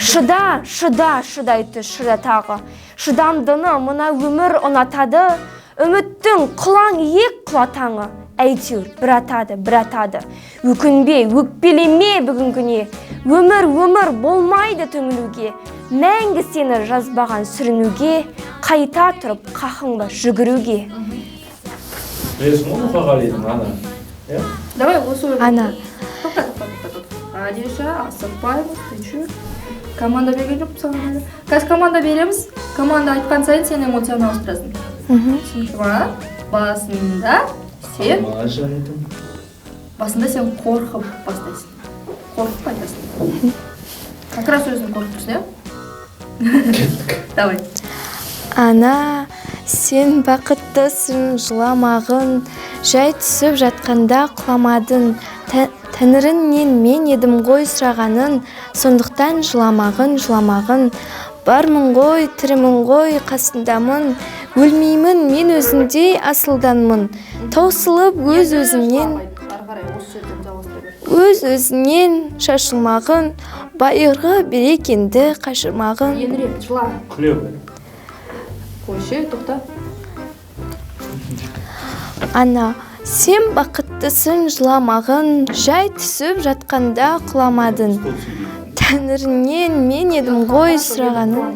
шыда, шыда, шыдай түс, шыда тағы. Шыдамдыны мына өмір ұнатады. Үміттің құлаң иек құлатаңы. Әйтеуір бір атады, бір атады. Өкінбе, өкпелеме бүгінгіне. Өмір, өмір болмайды түңілуге. Мәңгі сені жазбаған сүрінуге, қайта тұрып қақың бар жүгіруге. Білесің ғой Мұқағалидың Ана. Иә? Давай осы өлеңді. Ана. Тоқта, тоқта, тоқта, тоқта. Адиша, асықпаймыз, ты че? Команда берген жоқпын саған әлі. Қазір команда береміз. Команда айтқан сайын сен эмоцияны ауыстырасың. Түсінікті ма? Басында сен Алма жарайтын. басында сен қорқып бастайсың. Қорқып айтасың. Как раз өзің қорқып тұрсың, иә? Кеттік. Давай. Ана, сен бақыттысың, жыламағын, жай түсіп жатқанда құламадың. Тәңіріңнен мен едім ғой сұрағанын, сондықтан жыламағын, жыламағын. Бармын ғой, тірімін ғой, қасындамын, өлмеймін, мен өзіңдей асылданмын. Таусылып өз өзімнен, Ары қарай осы жерден жалғастыра бер. өз өзінен шашылмағын, байырғы берекенді қашырмағын. Еңіреп, жыла. Күле бер. Қойшы, тоқта. Ана, сен бақыттысың, жыламағын, жай түсіп жатқанда құламадың. Тәңіріңнен мен едім ғой сұрағанын.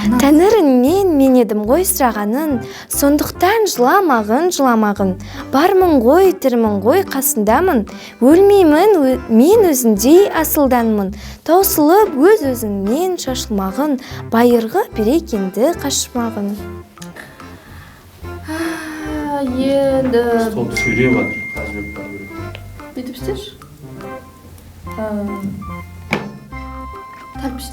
Тәңіріңнен мен едім ғой сұрағанын, сондықтан жыламағын, жыламағын. Бармын ғой, тірімін ғой, қасындамын. Өлмеймін, мен өзіңдей асылданмын. Таусылып өз өзіңнен шашылмағын, байырғы берекенді қашырмағын. Енді Столды сүйреп жатыр. Қазыбек бару керек. Бүйтіп істеші. Тәрпіш.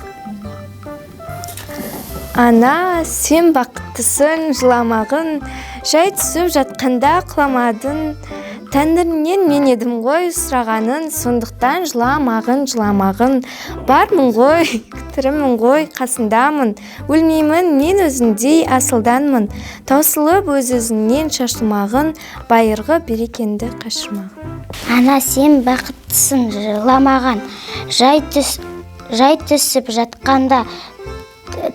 Ана, сен бақыттысың, жыламағын, жай түсіп жатқанда құламадың. Тәңіріңнен мен едім ғой сұрағанын, сондықтан жыламағын, жыламағын. Бармын ғой, тірімін ғой, қасындамын. Өлмеймін, мен өзіңдей асылданмын. Таусылып өз өзіңнен шашылмағын, байырғы берекенді қашырмағын. Ана, сен бақыттысың, жыламаған, жай түсіп жатқанда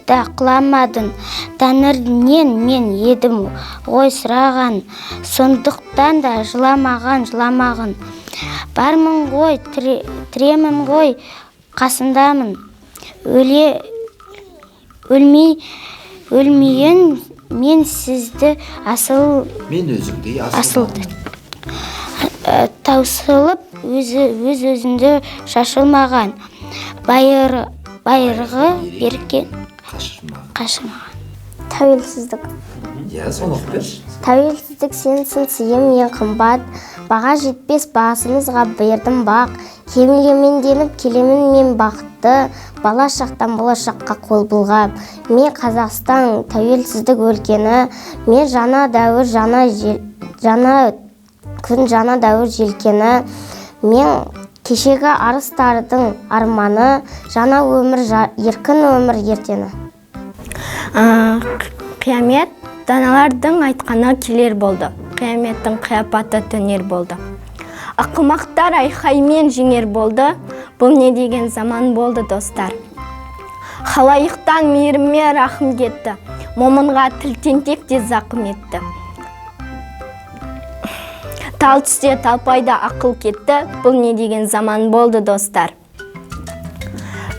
да құламадың. Тәңірінен мен едім ғой сұраған, сондықтан да жыламаған, жыламағын. Бармын ғой, тіремін ғой, қасындамын. Өлмейін мен сізді асыл Мен өзіңдей асылды. Таусылып өз өзіңді шашылмаған, байырғы береке қашырмаған. Қашырмаған. Тәуелсіздік. Иә, соны оқып берші. Тәуелсіздік сенсің сыйым ең қымбат, баға жетпес басымызға бердім бақ. Кемелеменденіп келемін мен бақытты, бала шақтан болашаққа қол бұлғап. Мен Қазақстан тәуелсіздік өлкені, мен жаңа дәуір, жаңа күн, жаңа дәуір желкені. Мен кешегі арыстардың арманы, жаңа өмір, еркін өмір ертені. Қиямет даналардың айтқаны келер болды. Қияметтің қияпаты төнер болды. Ақымақтар айқаймен жеңер болды. Бұл не деген заман болды, достар. Халайықтан мейіріме рахым кетті. Момынға тіл тентек те зақым етті. Тал түсте талпайда ақыл кетті. Бұл не деген заман болды, достар.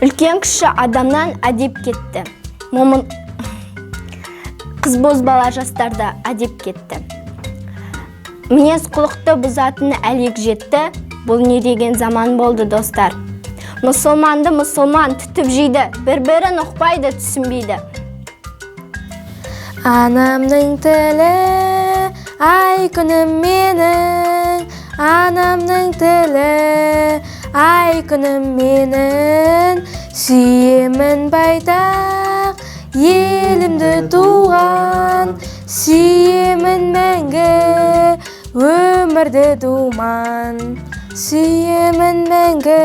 Үлкен кіші адамнан әдеп кетті. Момын қыз бозбала жастарда әдеп кетті. Мінез құлықты бұзатын әлек жетті. Бұл не деген заман болды, достар. Мұсылманды мұсылман түтіп жейді, бір-бірін ұқпайды, түсінбейді. Анамның тілі, ай күнім менің, анамның тілі, ай күнім менің, сүйемін байтақ, елімді туған, сүйемін мәңгі, өмірді думан, сүйемін мәңгі,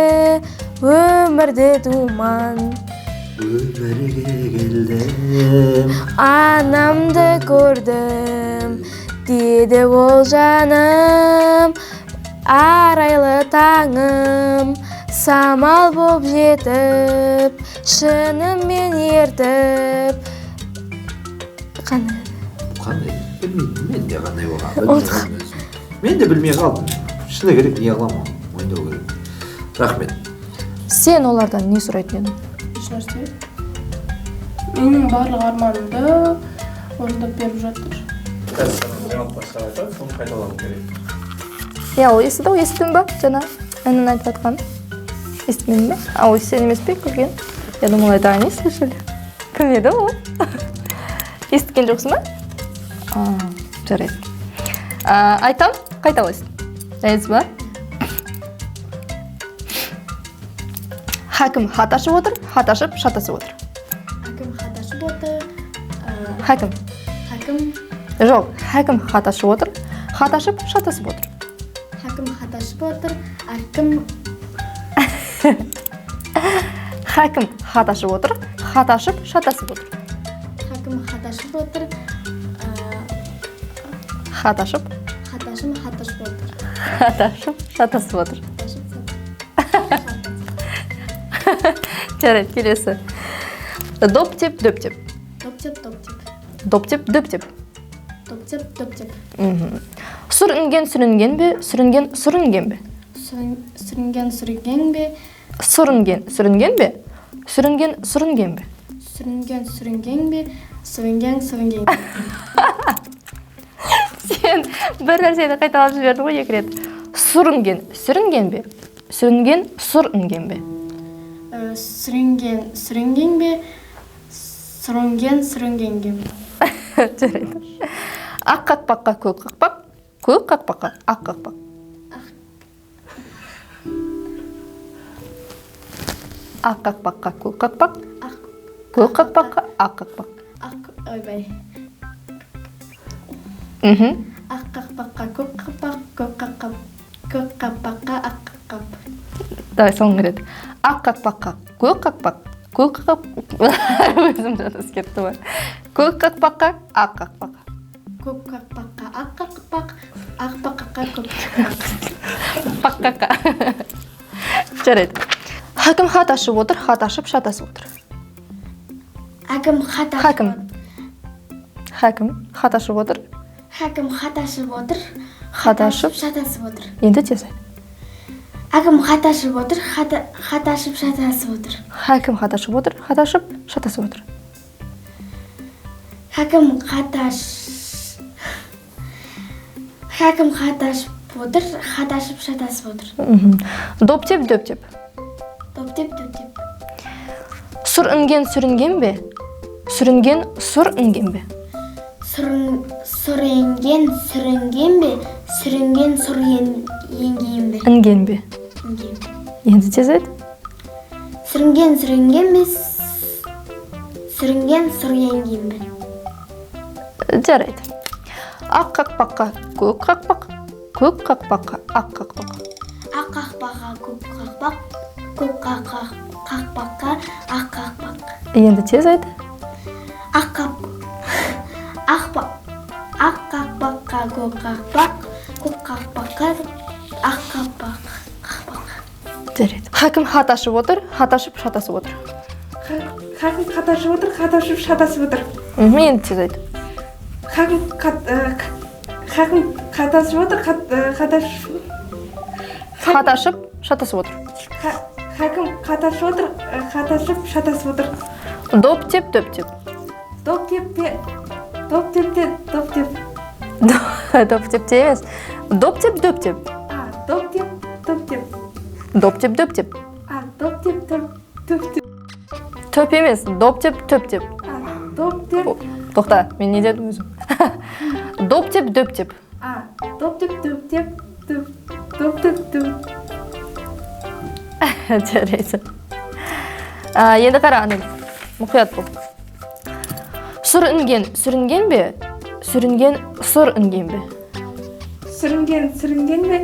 өмірді думан. Өмірге келдім, анамды көрдім, деді ол жаным, арайлы таңым, самал боп жетіп, шынымен ертіп. Қандай? Қандай? Білмеймін, мен де қандай болған. Мен де білмей қалдым. Шыны керек, не қыламын, мойындау керек. Рахмет. Сен олардан не сұрайтын едің? Ешнәрсе. Менің барлық арманымды орындап беріп жатыр. Қазір жаңылтпаштар айтады, соны қайталау керек. Иә, ол естіді ғой, естідің ба? Жаңа әнін айтып жатқан. Естімедің бе? А, ой, сен емес пе күлген? Я думала, это они слышали. Кім еді ол? Естіген жоқсың ба? Жарайды. Айтам, қайталайсың. Жарайсыз ба? Хакім хат ашып отыр, хат ашып шатасып отыр. Хакім хат ашып отыр. Хакім. Хакім. Жоқ, хакім хат ашып отыр, хат ашып шатасып отыр. Хакім хат ашып отыр, әкім. Хакім хат ашып отыр, хат ашып шатасып отыр. Хакім хат ашып отыр. Хат ашып. Хат ашып, хат ашып отыр. Хат ашып, шатасып отыр. Жарайды, келесі. Доп теп, дөп теп. Доп теп, доп теп. Доп теп, дөп теп. Доп теп, дөп теп. Сұр інген сүрінген бе, сүрінген сүрінген бе? Сүрінген сүрінген бе? Сүрінген сүрінген бе? Сүрінген сүрінген бе? Сүрінген сүрінген бе? Сүрінген сүрінген. Сен бір нәрсені қайталап жібердің ғой екі рет. Сүрінген сүрінген бе? Сүрінген сүрінген бе? Сүрінген сүрінген бе? Сүрінген сүрінген бе? Жарайды. Ақ қақпаққа көк қақпақ, көк қақпаққа ақ қақпақ. Ақ қақпаққа көк қақпақ, көк қақпаққа ақ қақпақ. Ақ, ойбай. Ақ қақпаққа көк қақпақ, көк қақпаққа ақ қақпақ. Давай, соңғы рет. Ақ қақпаққа көк қақпақ, көк қақпақ. Өзім жатас кетті ғой. Көк қақпаққа ақ қақпақ. Көк қақпаққа ақ қақпақ, ақ қақпаққа көк қақпақ. Паққаққа. Жарайды. Хакім хат ашып отыр, хат ашып шатасып отыр. Хакім хат ашып. Хакім. Хакім хат ашып отыр. Хакім хат ашып отыр. Хат ашып шатасып отыр. Енді тез айт. Хакім хат ашып отыр, хат ашып шатасып отыр. Хакім хат ашып отыр, хат ашып шатасып отыр. Хакім хат ашып отыр, хат ашып шатасып отыр. Доп теп, дөп теп. Доп теп, дөп теп. Сұр інген сүрінген бе? Сүрінген сұр інген бе? Сүрінген Сұр енген сүрінген бе, сүрінген сұр енген бе? Інген бе. Інген. Енді тез айт. Сүрінген сүрінген бе, сүрінген сұр енген бе? Жарайды. Ақ қақпаққа көк қақпақ, көк қақпаққа ақ қақпақ. Ақ қақпаққа көк қақпақ, көк қақпаққа ақ қақпақ. Енді тез айт. Ақ қақпаққа көк қақпақ, көк қақпаққа ақ қақпақ. Жарайды. Хакім хат ашып отыр, хат ашып шатасып отыр. Хакім хат ашып отыр, хат ашып шатасып отыр. Енді тез айт. Хакім хат ашып отыр, хат ашып шатасып отыр. Хакім хат ашып отыр, хат ашып шатасып отыр. Доп теп, дөп теп. Доп теп те, доп теп те, доп теп. Доп теп те емес. Доп теп, дөп теп. Доп теп, доп теп. Доп теп, дөп теп. Доп теп, төп теп. Төп емес, доп теп, төп теп. Доп теп. Тоқта, мен не дедім өзім? Доп теп, дөп теп. Доп теп, дөп теп, доп теп, дөп. Жарайды. Енді қара, Анель, мұқият бол. Сұр інген сүрінген бе? Сүрінген сұр інген бе? Сүрінген сүрінген бе?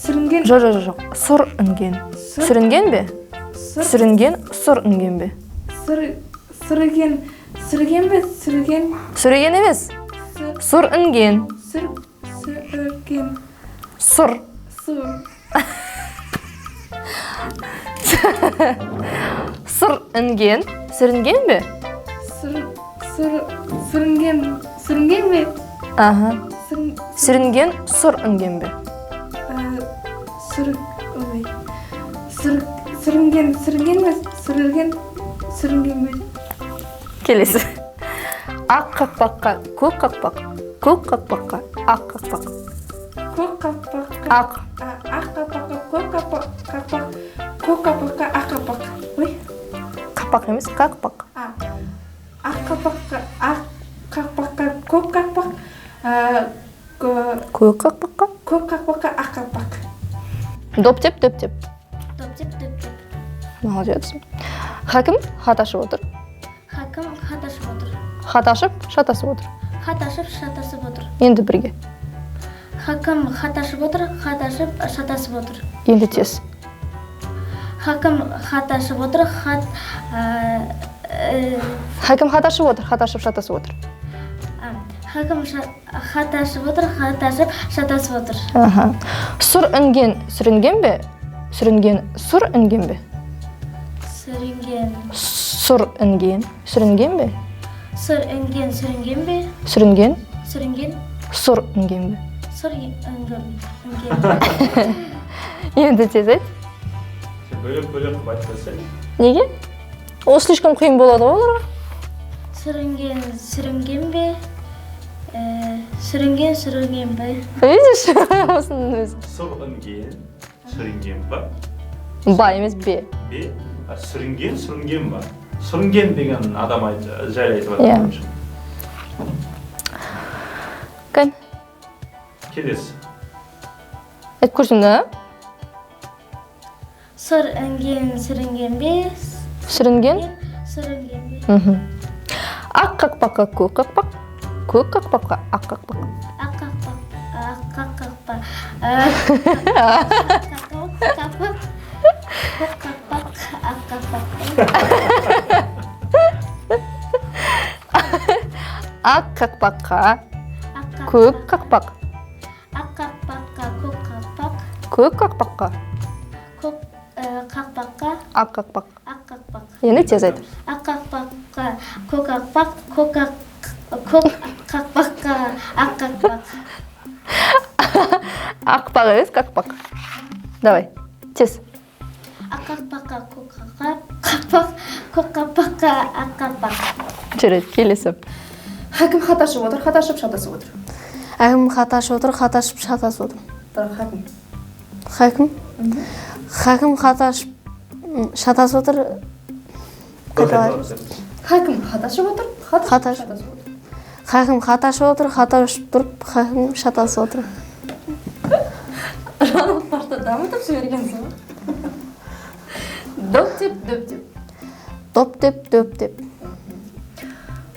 Сүрінген. Жоқ, жоқ, жоқ. Сұр інген. Сүрінген бе? Сүрінген сұр інген бе? Сүрген. Сүрген бе? Сүрген. Сүрген емес. Сұр інген. Сүрген. Сұр. Сұр. Сұр інген. Сүрінген бе? Сүрінген. Сүрінген бе? Аха. Сүрінген сұр інген бе? Сүрінген. Сүрінген бе? Сүрінген. Сүрінген бе? Келесі. Ақ қақпаққа көк қақпақ, көк қақпаққа ақ қақпақ. Көк қақпаққа ақ. Ақ қақпаққа көк қақпақ, көк қақпаққа ақ қақпақ. Ой. Қақпақ емес, қақпақ. Ақ қақпаққа ақ қақпаққа көк қақпақ, көк қақпаққа көк қақпаққа ақ қақпақ. Доп теп, дөп теп. Доп теп, дөп теп. Молодец. Хакім хат ашып отыр. Хакім хат ашып отыр. Хат ашып шатасып отыр. Хат ашып шатасып отыр. Енді бірге. Хакім хат ашып отыр, хат ашып шатасып отыр. Енді тез. Хакім хат ашып отыр, хат Хакім хат ашып отыр, хат ашып шатасып отыр. Хакім хат ашып отыр, хат ашып шатасып отыр. Аха. Сұр інген сүрінген бе? Сүрінген сұр інген бе? Сүрінген. Сұр інген сүрінген бе? Сұр інген сүрінген бе? Сүрінген. Сүрінген. Сұр інген бе? Сұр інген. Енді тез айт. Сен бөлек-бөлек қылып айтып берсең. Неге? Ол слишком қиын болады ғой оларға. Сүрінген сүрінген бе? Сүрінген сүрінген бе? Видишь? Осының өзі. Сұр інген сүрінген ба? Ба емес, бе. Бе? Сүрінген сүрінген ба? Сүрінген деген адам жайлы айтып жатыр. Кән? Келесі. Айтып көрсін да? Сұр інген сүрінген бе? Сүрінген? Сүрінген бе? Ақ қақпаққа көк қақпақ, көк қақпаққа ақ қақпақ. Ақ қақпақ, ақ қақпақ, қақпақ, көк қақпақ, ақ қақпақ. Ақ қақпаққа көк қақпақ. Ақ қақпаққа көк қақпақ. Көк қақпаққа. Көк қақпаққа. Ақ қақпақ. Ақ қақпақ. Енді тез айт. Ақ қақпаққа көк қақпақ, көк қақпаққа ақ қақпақ. Ақпақ емес, қақпақ. Давай, тез. Ақ қақпаққа көк қақпақ, көк қақпаққа ақ қақпақ. Жарайды, келесі. Хакім хат ашып отыр, хат ашып шатасып отыр. Хакім хат ашып отыр, хат ашып шатасып отыр. Хакім. Хакім? Хакім хат ашып шатасып отыр. Хакім хат ашып отыр, хат ашып шатасып отыр. Хакім хат ашып отыр, хат ашып тұрып, хакім шатасып отыр. Жаңылтпашты дамытып жібергенсің ғой. Доп деп, дөп деп. Доп деп, дөп деп.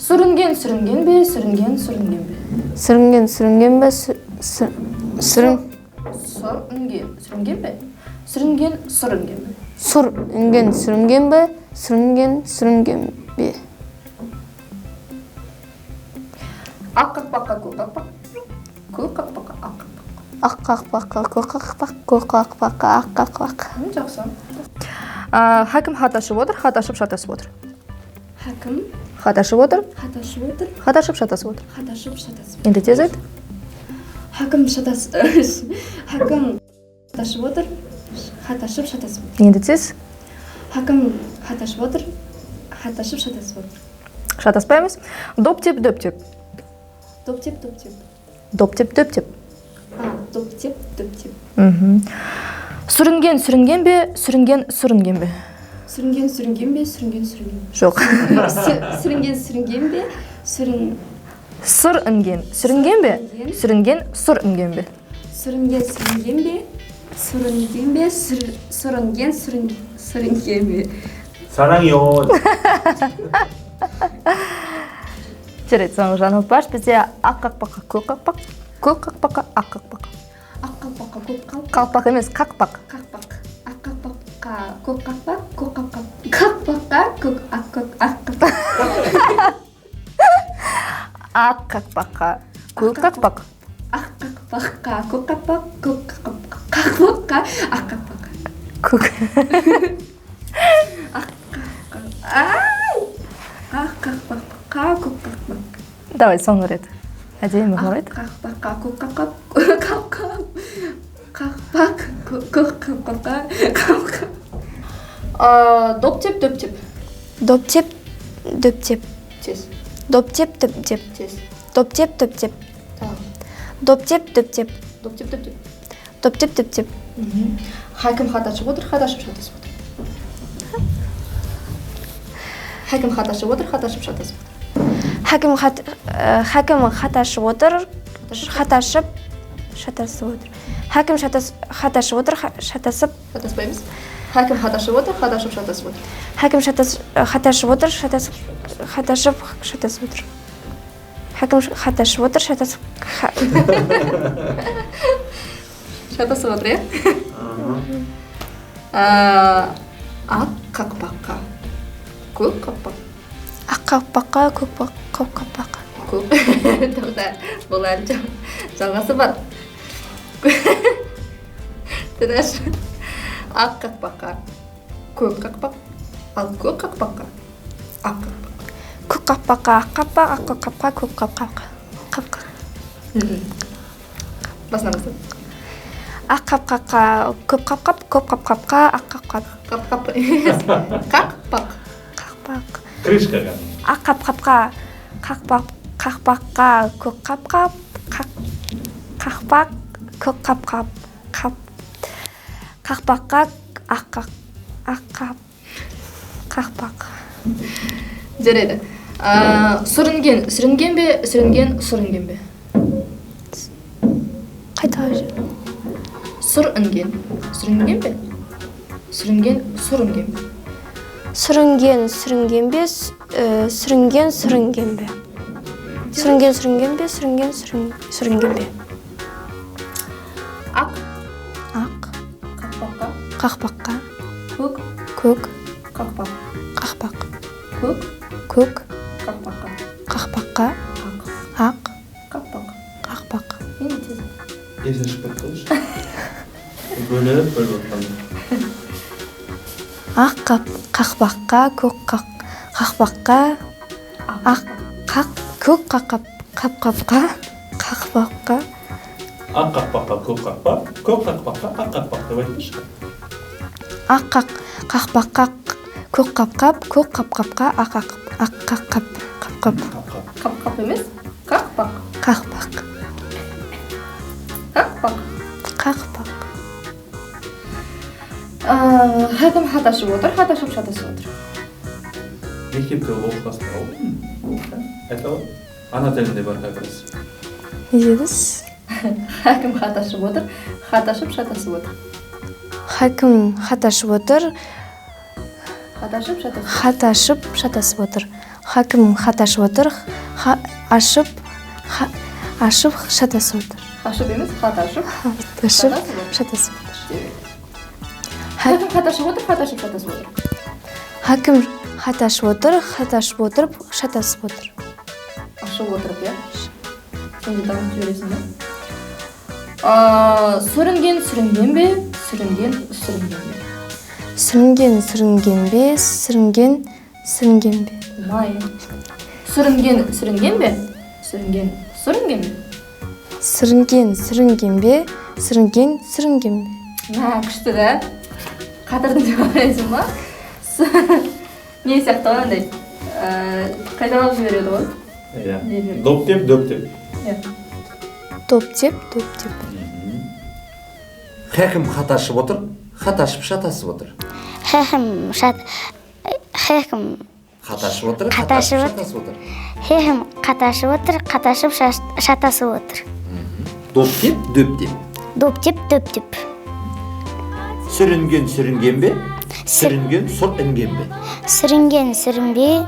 Сүрінген, сүрінген бе, сүрінген, сүрінген бе. Сүрінген, сүрінген бе, сүрін. Сүрінген, сүрінген бе? Сүрінген, сүрінген бе. Сүрінген, сүрінген бе, сүрінген, сүрінген бе. Ақ қақпаққа көк қақпақ, көк қақпаққа ақ қақпақ. Ақ қақпаққа көк қақпақ, көк қақпаққа ақ қақпақ. Жақсы. Хакім хат ашып отыр, хат ашып шатасып отыр. Хакім хат ашып отыр, хат ашып отыр, хат ашып шатасып отыр. Хат ашып шатасып. Енді тез айт. Хакім шатас, хакім хат ашып отыр, хат ашып шатасып отыр. Енді тез. Хакім хат ашып отыр, хат ашып шатасып отыр. Шатаспаймыз. Доп деп, дөп деп. Доп деп, доп деп. Доп деп, дөп деп. Доп деп, дөп деп. Сүрінген, сүрінген бе, сүрінген, сүрінген бе. Сүрінген, сүрінген бе, сүрінген, сүрінген. Жоқ. Сүрінген, сүрінген бе, сүрін. Сүрінген, сүрінген бе, сүрінген, сүрінген бе. Сүрінген, сүрінген бе, сүрінген бе, сүрінген, сүрінген бе. Сараң. Жарайды, соңғы жаңылтпаш бізде ақ қақпаққа көк қақпақ, көк қақпаққа ақ қақпақ. Ақ қақпаққа көк қақпақ. Қалпақ емес, қақпақ. Қақпақ. Ақ қақпаққа көк қақпақ, көк қақпаққа көк ақ көк ақ қақпақ. Ақ қақпаққа көк қақпақ. Ақ қақпаққа көк қақпақ, көк қақпаққа ақ қақпақ. Көк. Ақ ақ қақпаққа көк қақпақ. Давай, соңғы рет. Әдемі қалай? Ақ қақпаққа көк қақпақ, қақпақ, көк қақпаққа қақпақ. Доп деп, дөп деп. Доп деп, дөп деп. Тез. Доп деп, дөп деп. Тез. Доп деп, дөп деп. Доп деп, дөп деп. Доп деп, дөп деп. Доп деп, дөп деп. Хакім хат ашып отыр, хат ашып шатасып отыр. Хакім хат ашып отыр, хат ашып шатасып отыр. Хакім хат ашып отыр, хат ашып шатасып отыр. Хакім хат ашып отыр, шатасып. Шатаспаймыз. Хакім хат ашып отыр, хат ашып шатасып отыр. Хакім хат ашып отыр, шатасып, хат ашып шатасып отыр. Хакім хат ашып отыр, шатасып. Шатасып отыр, иә? Ақ қақпаққа көк қақпақ. Ақ қақпаққа көк қақпақ. Көк. Тоқта, бұл әлі жалғасы бар. Тыныш. Ақ қақпаққа көк қақпақ, ал көк қақпаққа ақ қақпақ. Көк қақпаққа ақ қақпақ, ақ қақпаққа көк қақпақ. Қақпақ. Басынан бастап. Ақ қақпаққа көк қақпақ, көк қақпаққа ақ қақпақ. Қақпақ. Қақпақ. Қақпақ. Крышка. Ақ қақпаққа қақпақ, қақпаққа көк қақпақ, қақпақ, көк қақпақ, қақпаққа ақ қақ, қақпақ. Жарайды. Сүрінген, сүрінген бе, сүрінген, сүрінген бе. Қайта. Сүрінген, сүрінген бе, сүрінген, сүрінген бе. Сүрінген, сүрінген бе, сүрінген, сүрінген бе. Сүрінген, сүрінген бе, сүрінген, сүрінген бе. Ақ. Ақ. Қақпаққа. Қақпаққа. Көк. Көк. Қақпақ. Қақпақ. Көк. Көк. Қақпаққа. Қақпаққа. Ақ. Ақ. Қақпақ. Қақпақ. Енді тез. Есін шығып кетті ғой. Бөліп, бөліп отқанды. Ақ қақпаққа, көк қақпаққа, ақ қақ, көк қақпаққа, қақпаққа. Ақ қақпаққа, көк қақпақ, көк қақпаққа, ақ қақпақ деп айтыңызшы. Ақ қақпаққа, көк қапқап, көк қапқапқа, ақ ақ қаққап, қапқап. Қапқап емес, қақпақ. Қақпақ. Қақпақ. Қақпақ. Хакім хат ашып отыр, хат ашып шатасып отыр. Мектепте оқығансың ғой. Айта ғой. Ана тілінде бар как раз. Не дедіңіз? Хакім хат ашып отыр, хат ашып шатасып отыр. Хакім хат ашып отыр. Хат ашып шатасып. Хат ашып шатасып отыр. Хакім хат ашып отыр. Ашып ашып шатасып отыр. Ашып емес, хат ашып. Хат ашып шатасып отыр. Хакім хат ашып отыр, хат ашып шатасып отыр. Хакім хат ашып отыр, хат ашып отырып шатасып отыр. Ашып отырып, иә? Сен де дамытып жібересің бе? Сүрінген сүрінген бе? Сүрінген сүрінген бе? Сүрінген сүрінген бе? Сүрінген сүрінген бе? Май. Сүрінген сүрінген бе? Сүрінген сүрінген бе? Сүрінген сүрінген бе? Сүрінген сүрінген бе? Мә, күшті да? Қатырдың деп ойлайсың ба? Не сияқты ғой андай қайталап жібереді ғой. Иә. Доп деп, дөп деп. Иә. Доп деп, доп деп. Хәкім хат ашып отыр, хат ашып шатасып отыр. Хәкім хат ашып отыр, хат ашып шатасып отыр. Хәкім хат ашып отыр, хат ашып шатасып отыр. Доп деп, дөп деп. Доп деп, дөп деп. Сүрінген сүрінген бе? Сүрінген сұр інген бе? Сүрінген сүрінбе,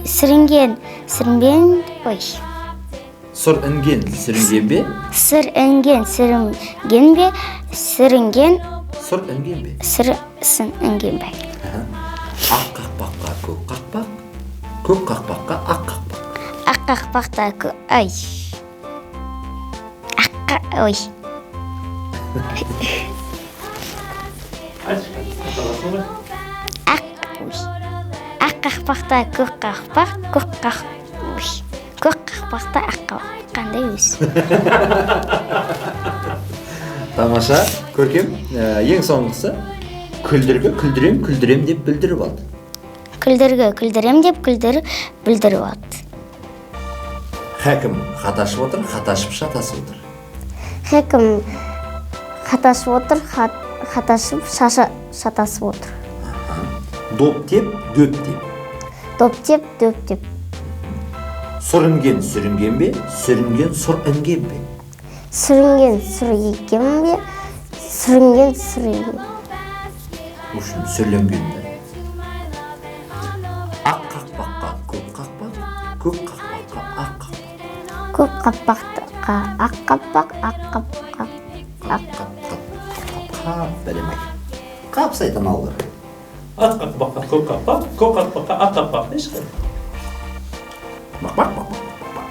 сүрінген сүрінбен, ой. Сұр інген сүрінген бе? Сұр інген сүрінген бе? Сүрінген сұр інген бе? Сұр інген бе? Ақ қақпаққа көк қақпақ, көк қақпаққа ақ қақпақ. Ақ қақпақта көк, ай. Ақ, ой. Ақ, ой. Ақ қақпақта көк қақпақ, көк қақ, ой. Көк қақпақта ақ қақпақ. Қандай өз. Тамаша, Көркем, ең соңғысы күлдіргі күлдірем күлдірем деп бүлдіріп алды. Күлдіргі күлдірем деп күлдіріп бүлдіріп алды. Хәкім хат ашып отыр, хат ашып шатасып отыр. Хәкім хат ашып отыр, хат ашып шатасып отыр. Доп деп, дөп деп. Доп деп, дөп деп. Сүрінген сүрінген бе? Сүрінген сұр інген бе? Сүрінген сүрінген бе? Сүрінген сүрінген. В общем, сүрленген бе? Ақ қақпаққа көк қақпақ, көк қақпаққа ақ қақпақ. Көк қақпаққа ақ қақпақ, ақ қақпақ. Ақ қап, қап, бәлем ай. Қап сайтан алғыр. Ақ қақпаққа көк қақпақ, көк қақпаққа ақ қақпақ. Не шығар? Бақ, бақ, бақ, бақ.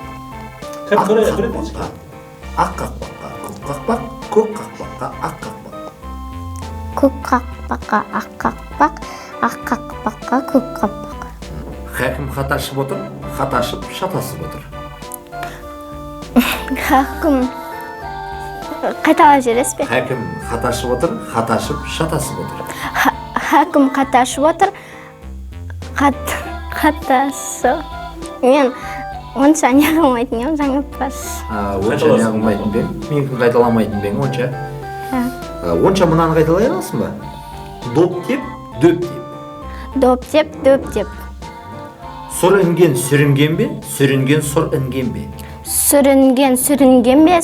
Ақ қақпаққа көк қақпақ, көк қақпаққа ақ қақпақ. Көк қақпаққа ақ қақпақ, ақ қақпаққа көк қақпақ. Хәкім хат ашып отыр, хат ашып шатасып отыр. Хәкім қайталап жібересіз бе? Хәкім хат ашып отыр, хат ашып шатасып отыр. Хәкім хат ашып отыр, хат ашып. Мен онша не қылмайтын едім, жаңылтпаш. Онша не қылмайтын бе? Менікін қайталамайтын бе, онша? Онша мынаны қайталай аласың ба? Доп деп, дөп деп. Доп деп, дөп деп. Сұр інген сүрінген бе? Сүрінген сұр інген бе? Сүрінген сүрінген бе?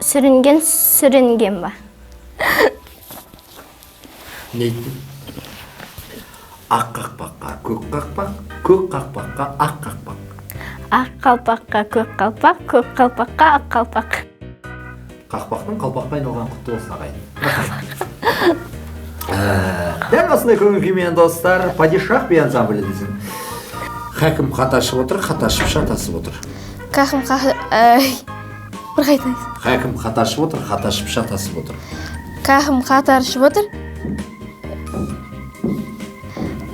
Сүрінген сүрінген ба? Не айттың? Ақ қақпаққа көк қақпақ, көк қақпаққа ақ қақпақ. Ақ қалпаққа көк қалпақ, көк қалпаққа ақ қалпақ. Қақпақтың қалпаққа айналған құтты болсын, ағайын. Дәл осындай көңіл күймен, достар, падишах би ансамблі десін. Хәкім хат ашып отыр, хат ашып шатасып отыр. Хәкім бір қайталайсыз. Хәкім хат ашып отыр, хат ашып шатасып отыр. Хәкім хат ашып отыр.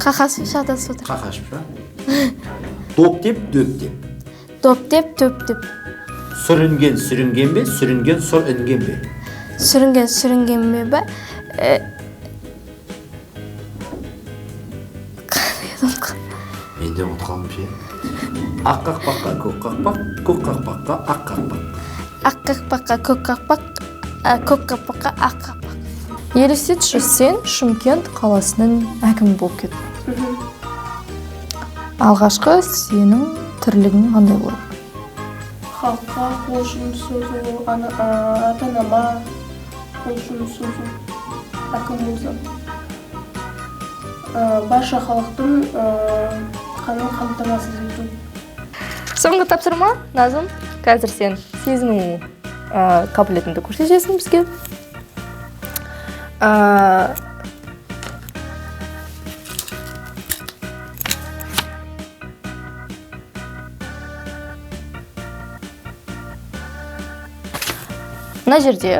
Қақасып шатасып отыр. Қақашып, ша? Доп деп, дөп деп. Доп деп, дөп деп. Сүрінген сүрінген бе? Сүрінген сұр інген бе? Сүрінген сүрінген бе? Мен де ұмытып қалдым ше. Ақ қақпаққа көк қақпақ, көк қақпаққа ақ қақпақ. Ақ қақпаққа көк қақпақ, көк қақпаққа ақ қақпақ. Елестетші, сен Шымкент қаласының әкімі болып кеттің. Алғашқы сенің тірлігің қандай болады? Халыққа қол ұшын созу, ата-анама қол ұшын созу, әкім болсам. Барша халықтың қанын қамтамасыз ету. Соңғы тапсырма, Назым, қазір сен сезіну қабілетіңді көрсетесің бізге. Мына жерде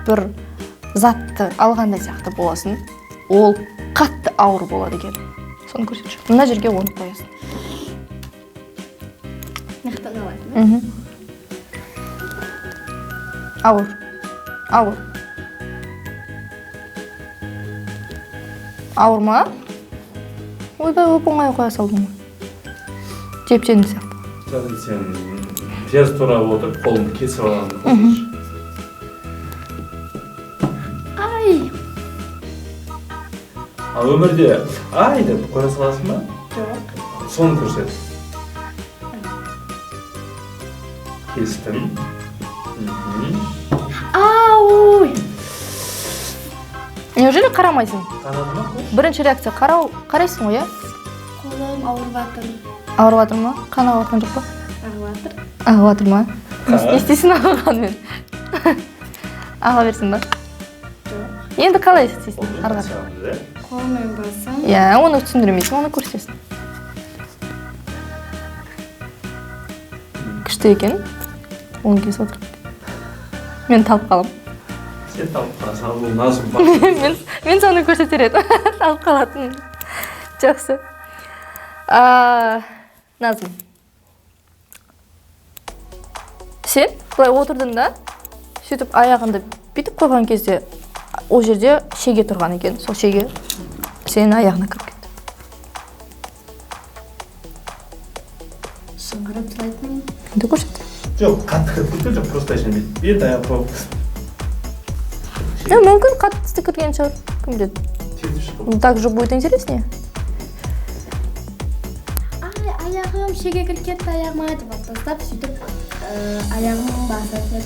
бір затты алғандай сияқты боласың, ол қатты ауыр болады екен. Соны көрсетші. Мына жерге оны қоясың. Мақтан алады. Ауыр. Ауыр. Ауыр ма? Ойбай, оп оңай қоя салдың ғой. Жеп-жеңіл сияқты. Жаңа сен теріс турап отырып, қолыңды кесіп алғанды көрсетші. Ай! Ал өмірде ай деп қоя саласың ба? Жоқ. Соны көрсет. Кестім. Ау! Неужели қарамайсың? Қарадым ма? Бірінші реакция қарау, қарайсың ғой, иә? Қолым ауырып жатыр. Ауырып жатыр ма? Қан ағып жатқан жоқ па? Ағып жатыр. Ағып жатыр ма? Не істейсің ағылғанмен? Аға берсін ба? Жоқ. Енді қалай істейсің? Ары қарай. Қолмен басам. Иә, оны түсіндірмейсің, оны көрсетесің. Күшті екен. Оны кесіп отыр. Мен талып қалам. Сен талып қаласың, бұл Назым бар. Мен соны көрсетер едім. Талып қалатын. Жақсы. Назым. Сен былай отырдың да, сөйтіп аяғыңды бүйтіп қойған кезде ол жерде шеге тұрған екен. Сол шеге сенің аяғына кіріп кетті. Шыңғырып жылайтын. Енді көрсет. Жоқ, қатты кіріп кеткен жоқ, просто әшейін бүйтіп енді аяқ қойып. Мүмкін қатты кірген шығар, кім біледі. Так же будет интереснее. Ай, аяғым шеге кіріп кетті аяғыма деп алып тастап, сөйтіп аяғым басатын.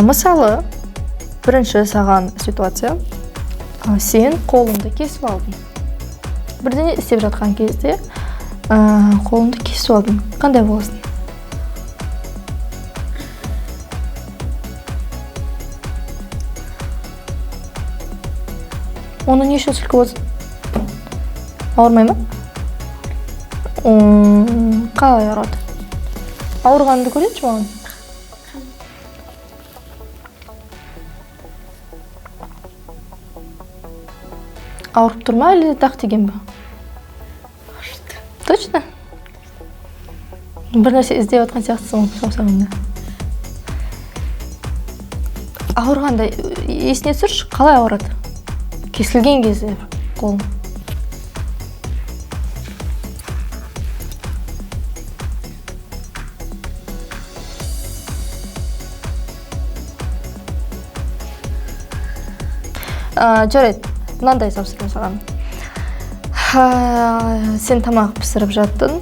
Мысалы, бірінші саған ситуация, сен қолыңды кесіп алдың. Бірдеңе істеп жатқан кезде қолыңды кесіп алдың. Қандай боласың? Оны не үшін сілкіп отырсың? Ауырмай ма? Қалай ауырады? Ауырғанды көрсетші маған. Ауырып тұр ма, әлде дақ деген ба? Точно? Бір нәрсе іздеп жатқан сияқтысың саусағыңда. Ауырғанда есіне түсірші, қалай ауырады? Кесілген кезде қолың. Жарайды, мынандай тапсырма саған. Сен тамақ пісіріп жаттың.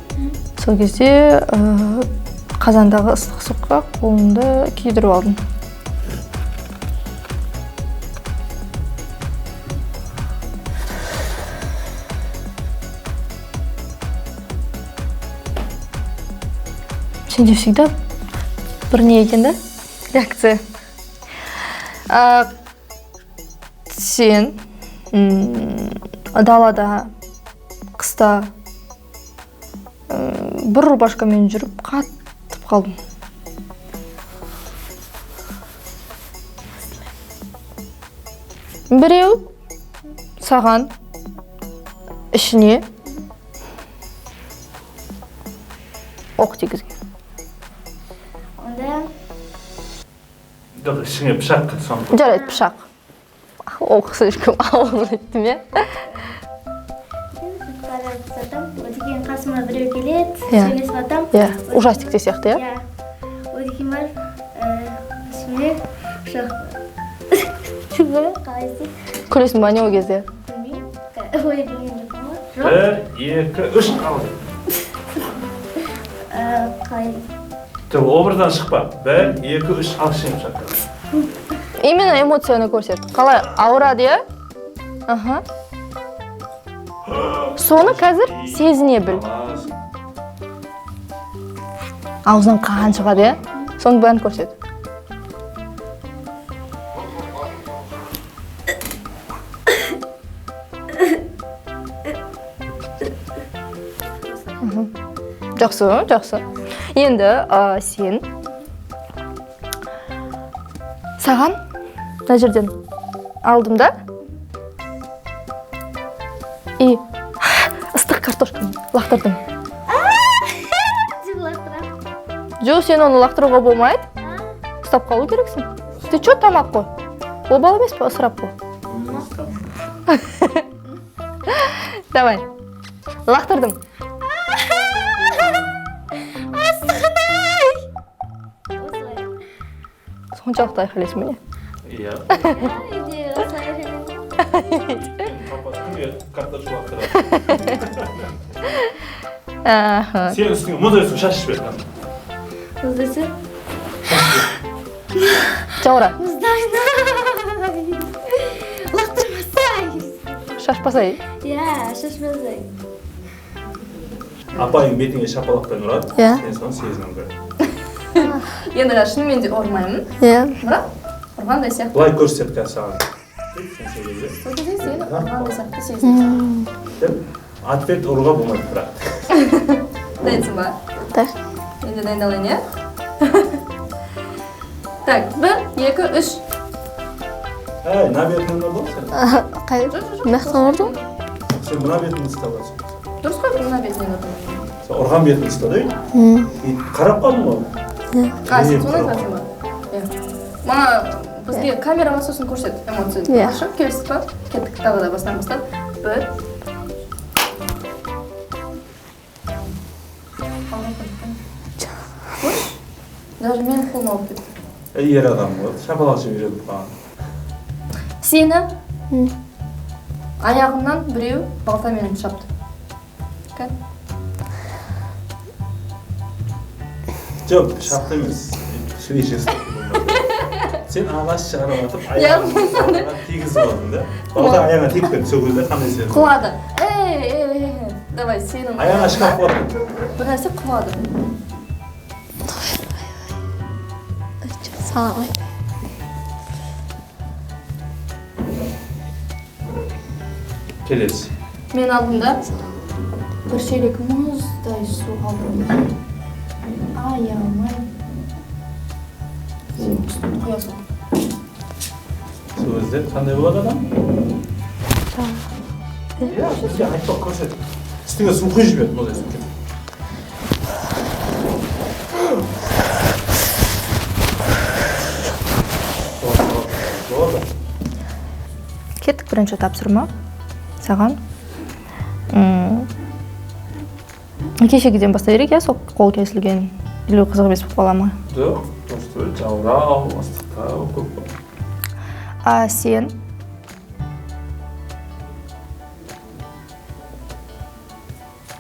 Сол кезде қазандағы ыстық суға қолыңды күйдіріп алдың. Сенде всегда бір не екен да? Реакция. Сен далада қыста бір рубашкамен жүріп қатып қалдың. Біреу саған ішіне оқ тигізген. Онда жоқ, ішіңе пышақ кірсем. Жарайды, пышақ. Оқ слишком ауыр айттым, иә? Одан кейін қасыма біреу келеді, сөйлесіп жатам. Иә, ужастикте сияқты, иә? Иә. Одан кейін барып, ішіме пышақ. Қалай істейді? Күлесің ба не ол кезде? Білмеймін. Ой, білмеймін. 1, 2, 3, қалды. Қалай? Жоқ, образдан шықпа. 1, 2, 3, ал шын шақыр. Именно эмоцияны көрсет. Қалай ауырады, иә? Аха. Соны қазір сезіне біл. Аузынан қан шығады, иә? Соның бәрін көрсет. Жақсы, жақсы. Енді сен саған мына жерден алдым да и ыстық картошканы лақтырдым. Жоқ, сен оны лақтыруға болмайды. Ұстап қалу керексің. Ты чё, тамақ қой? Обал емес пе, ысырап қой. Давай. Лақтырдым. Соншалықты айқайлайсың ба не? Иә. Картошка лақтырады. Сен үстіңе мұздай су шашып жібер. Мұздай су? Жаура. Мұздай. Лақтырмасай. Шашпасай. Иә, шашпасай. Апайың бетіңе шапалақпен ұрады, сен соны сезінуің керек. Енді шынымен де ұрмаймын. Иә. Бірақ ұрғандай сияқты. Былай көрсет қазір саған. Сол кезде сені ұрғандай сияқты сезінесің. Деп, ответ ұруға болмайды бірақ. Дайынсың ба? Да. Енді дайындалайын, иә? Так, 1, 2, 3. Әй, мына бетіңнен ұрдың сен? Қай? Мына жақтан ұрдың? Сен мына бетіңді ұстап алсың. Дұрыс қой, мына бетінен ұрдым. Сен ұрған бетіңді ұстады, қарап қалдың ғой. А, сен соны айтасың ба? Иә. Мана бізге камерама сосын көрсет эмоцияны. Хорошо, келістік па? Кеттік, тағы да басынан бастап. 1. Даже мен қолым ауырып кетті. Ер адам ғой, шапалақ жеп үйреніп қалған. Сені аяғымнан біреу балтамен шапты. Жоқ, шапты емес. Сен ағаш шығарып атып, аяғыңа тигізіп алдың да. Балта аяғыңа тиіп кетті, сол кезде қандай сезім? Құлады. Эй, давай, сенің. Аяғыңа шкаф құлады. Бір нәрсе құлады. Саған. Келесі. Мен алдымда бір шелек мұздай су қалдырдым. Аямай. Сен үстін құя сал. Сол кезде қандай болады адам? Иә, бізге айтпақ көрсет. Үстіңе су құйып жібер, мұздай су. Кеттік, бірінші тапсырма саған. Кешегіден бастай берейік, иә, сол қол кесілген. Или қызық емес болып қала ма? Жоқ, просто жаурау, ыстықтау көп қой. А сен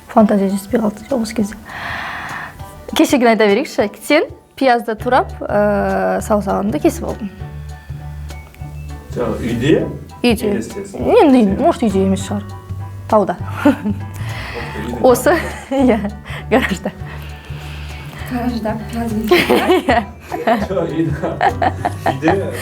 фантазия жетіспей қалды осы кезде. Кешегіні айта берейікші. Сен пиязды турап, саусағыңды кесіп алдың. Жоқ, үйде? Үйде. Енді, может, үйде емес шығар. Тауда. Осы, иә, гаражда. Гаражда пияз кесіп. Үйде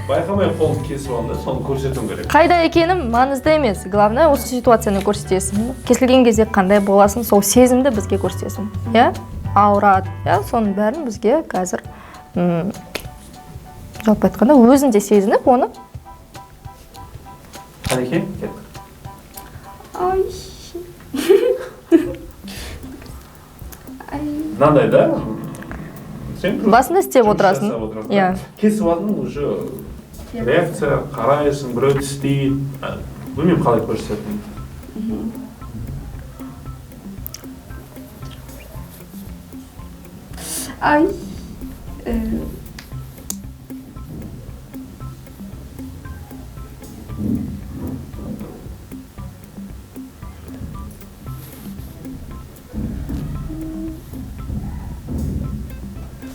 байқамай қолын кесіп алды, соны көрсетуің керек. Қайда екенім маңызды емес. Главное, осы ситуацияны көрсетесің. Кесілген кезде қандай боласың, сол сезімді бізге көрсетесің. Иә? Ауырады, иә? Соның бәрін бізге қазір жалпы айтқанда өзің де сезініп оны. Қанеке, кеттік. Ай. Мынандай да? Сен басында істеп отырасың. Иә. Кесіп алдың, уже реакция, қарайсың, біреу тістейді. Білмеймін қалай көрсететінін. Ай.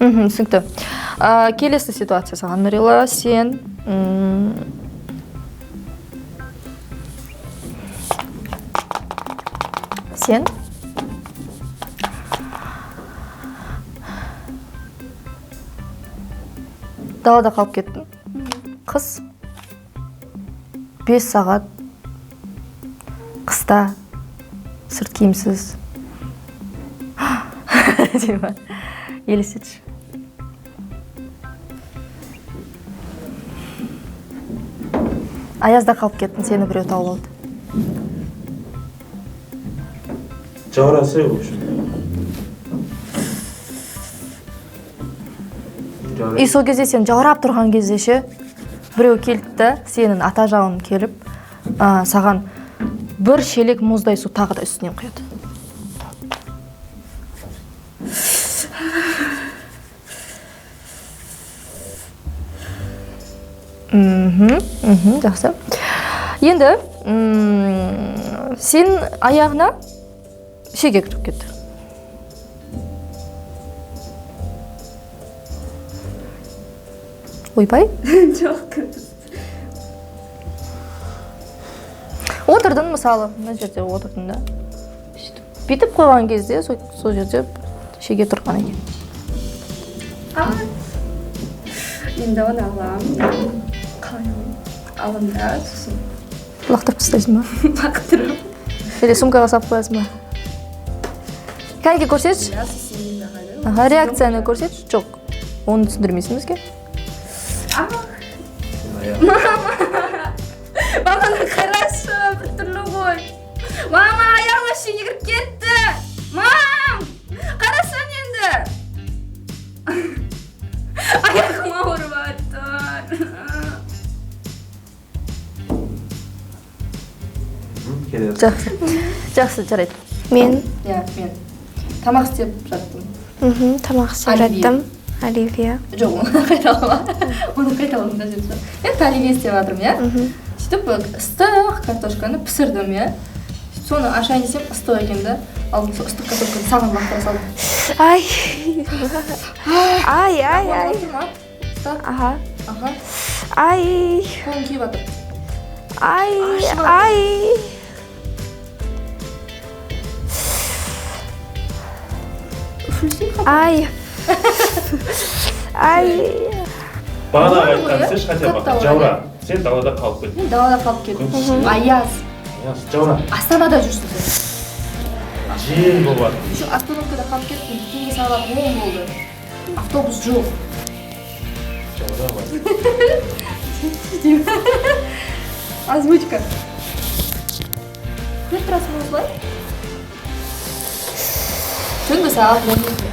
Түсінікті. Келесі ситуация саған, Нұрила, сен сен далада қалып кеттің. Қыс 5 сағат қыста сырт киімсіз. Деймін. Елестетші. Аязда қалып кеттің, сені біреу тауып алды. Жаурасы, в общем. И сол кезде сен жаурап тұрған кезде ше, біреу келді да, сенің ата жауың келіп, саған бір шелек мұздай су тағы да үстінен құяды. Жақсы. Енді сен аяғына шеге кіріп кетті. Ойбай? Жоқ. Отырдың мысалы, мына жерде отырдың да. Сөйтіп бүйтіп қойған кезде сол жерде шеге тұрған екен. Енді оны аламын. Қалай аламын да, сосын. Лақтырып тастайсың ба? Лақтырып. Или сумкаға салып қоясың ба? Кәнеки көрсетші. Аха, реакцияны көрсетші. Жоқ, оны түсіндірмейсің бізге. Мама! Маманы қарашы, бір түрлі ғой. Мама, аяғыма шеге кіріп кетті. Мам! Қарасаң енді. Аяғым ауырып жатыр. Жақсы. Жақсы, жарайды. Мен? Иә, мен. Тамақ істеп жаттым. Тамақ істеп жаттым. Оливье. Жоқ, оны қайталама. Оны қайталадым да жетті. Мен оливье істеп жатырмын, иә? Сөйтіп ыстық картошканы пісірдім, иә? Соны ашайын десем, ыстық екен да. Ал сол ыстық картошканы саған лақтыра салдым. Ай! Ай, ай, ай. Аха. Аха. Ай! Қолым күйіп жатыр. Ай, ай! Ай! Ай! Бағана айтқан сен хотя бы жаура. Сен далада қалып кеттің. Мен далада қалып кеттім. Аяз. Аяз, жаура. Астанада жүрсің сен. Жел болып жатыр. Еще остановкада қалып кеттім. Түнгі сағат 10 болды. Автобус жоқ. Жаура бар. Озвучка. Бір тұрасың осылай? Түнгі сағат 12.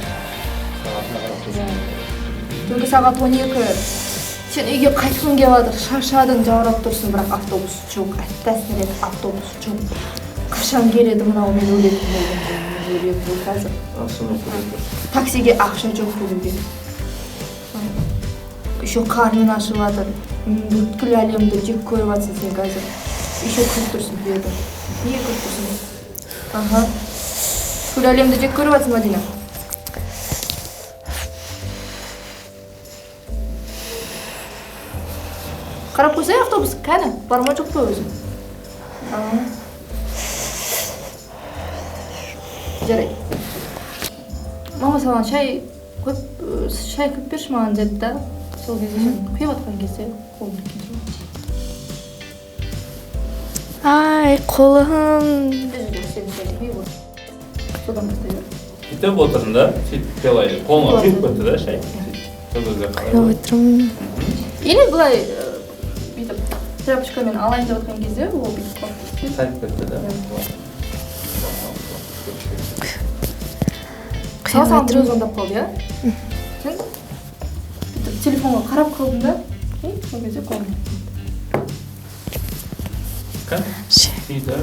Түнгі сағат 12. Сен үйге қайтқың келіп жатыр, шаршадың, жаурап тұрсың, бірақ автобус жоқ. Әттәсінен автобус жоқ. Қашан келеді мынау, мен өлетін болдым, мен өлемін бұл қазір. Таксиге ақша жоқ бүгінге. Еще қарның ашып жатыр. Бүткіл әлемді жек көріп жатсың сен қазір. Еще күліп тұрсың деді. Неге күліп тұрсың? Аха. Бүткіл әлемді жек көріп жатсың, Мадина. Қарап қойсай автобус, кәні, бар ма жоқ па өзі? Жарайды. Мама саған шай қойып, шай құйып берші маған деді да. Сол кезде сен құйып жатқан кезде қолыңды кетіріп. Ай, қолым. Содан бастай бер. Сөйтіп отырдың да, сөйтіп пилай, қолыңа құйып кетті да шай. Сол кезде қалай? Құйып отырмын. Или былай бүйтіп тряпочкамен алайын деп жатқан кезде ол бүйтіп қалып кетті. Тайып кетті да. Саған біреу звондап қалды, иә? Сен бүйтіп телефонға қарап қалдың да, сол кезде қолың. Тиді.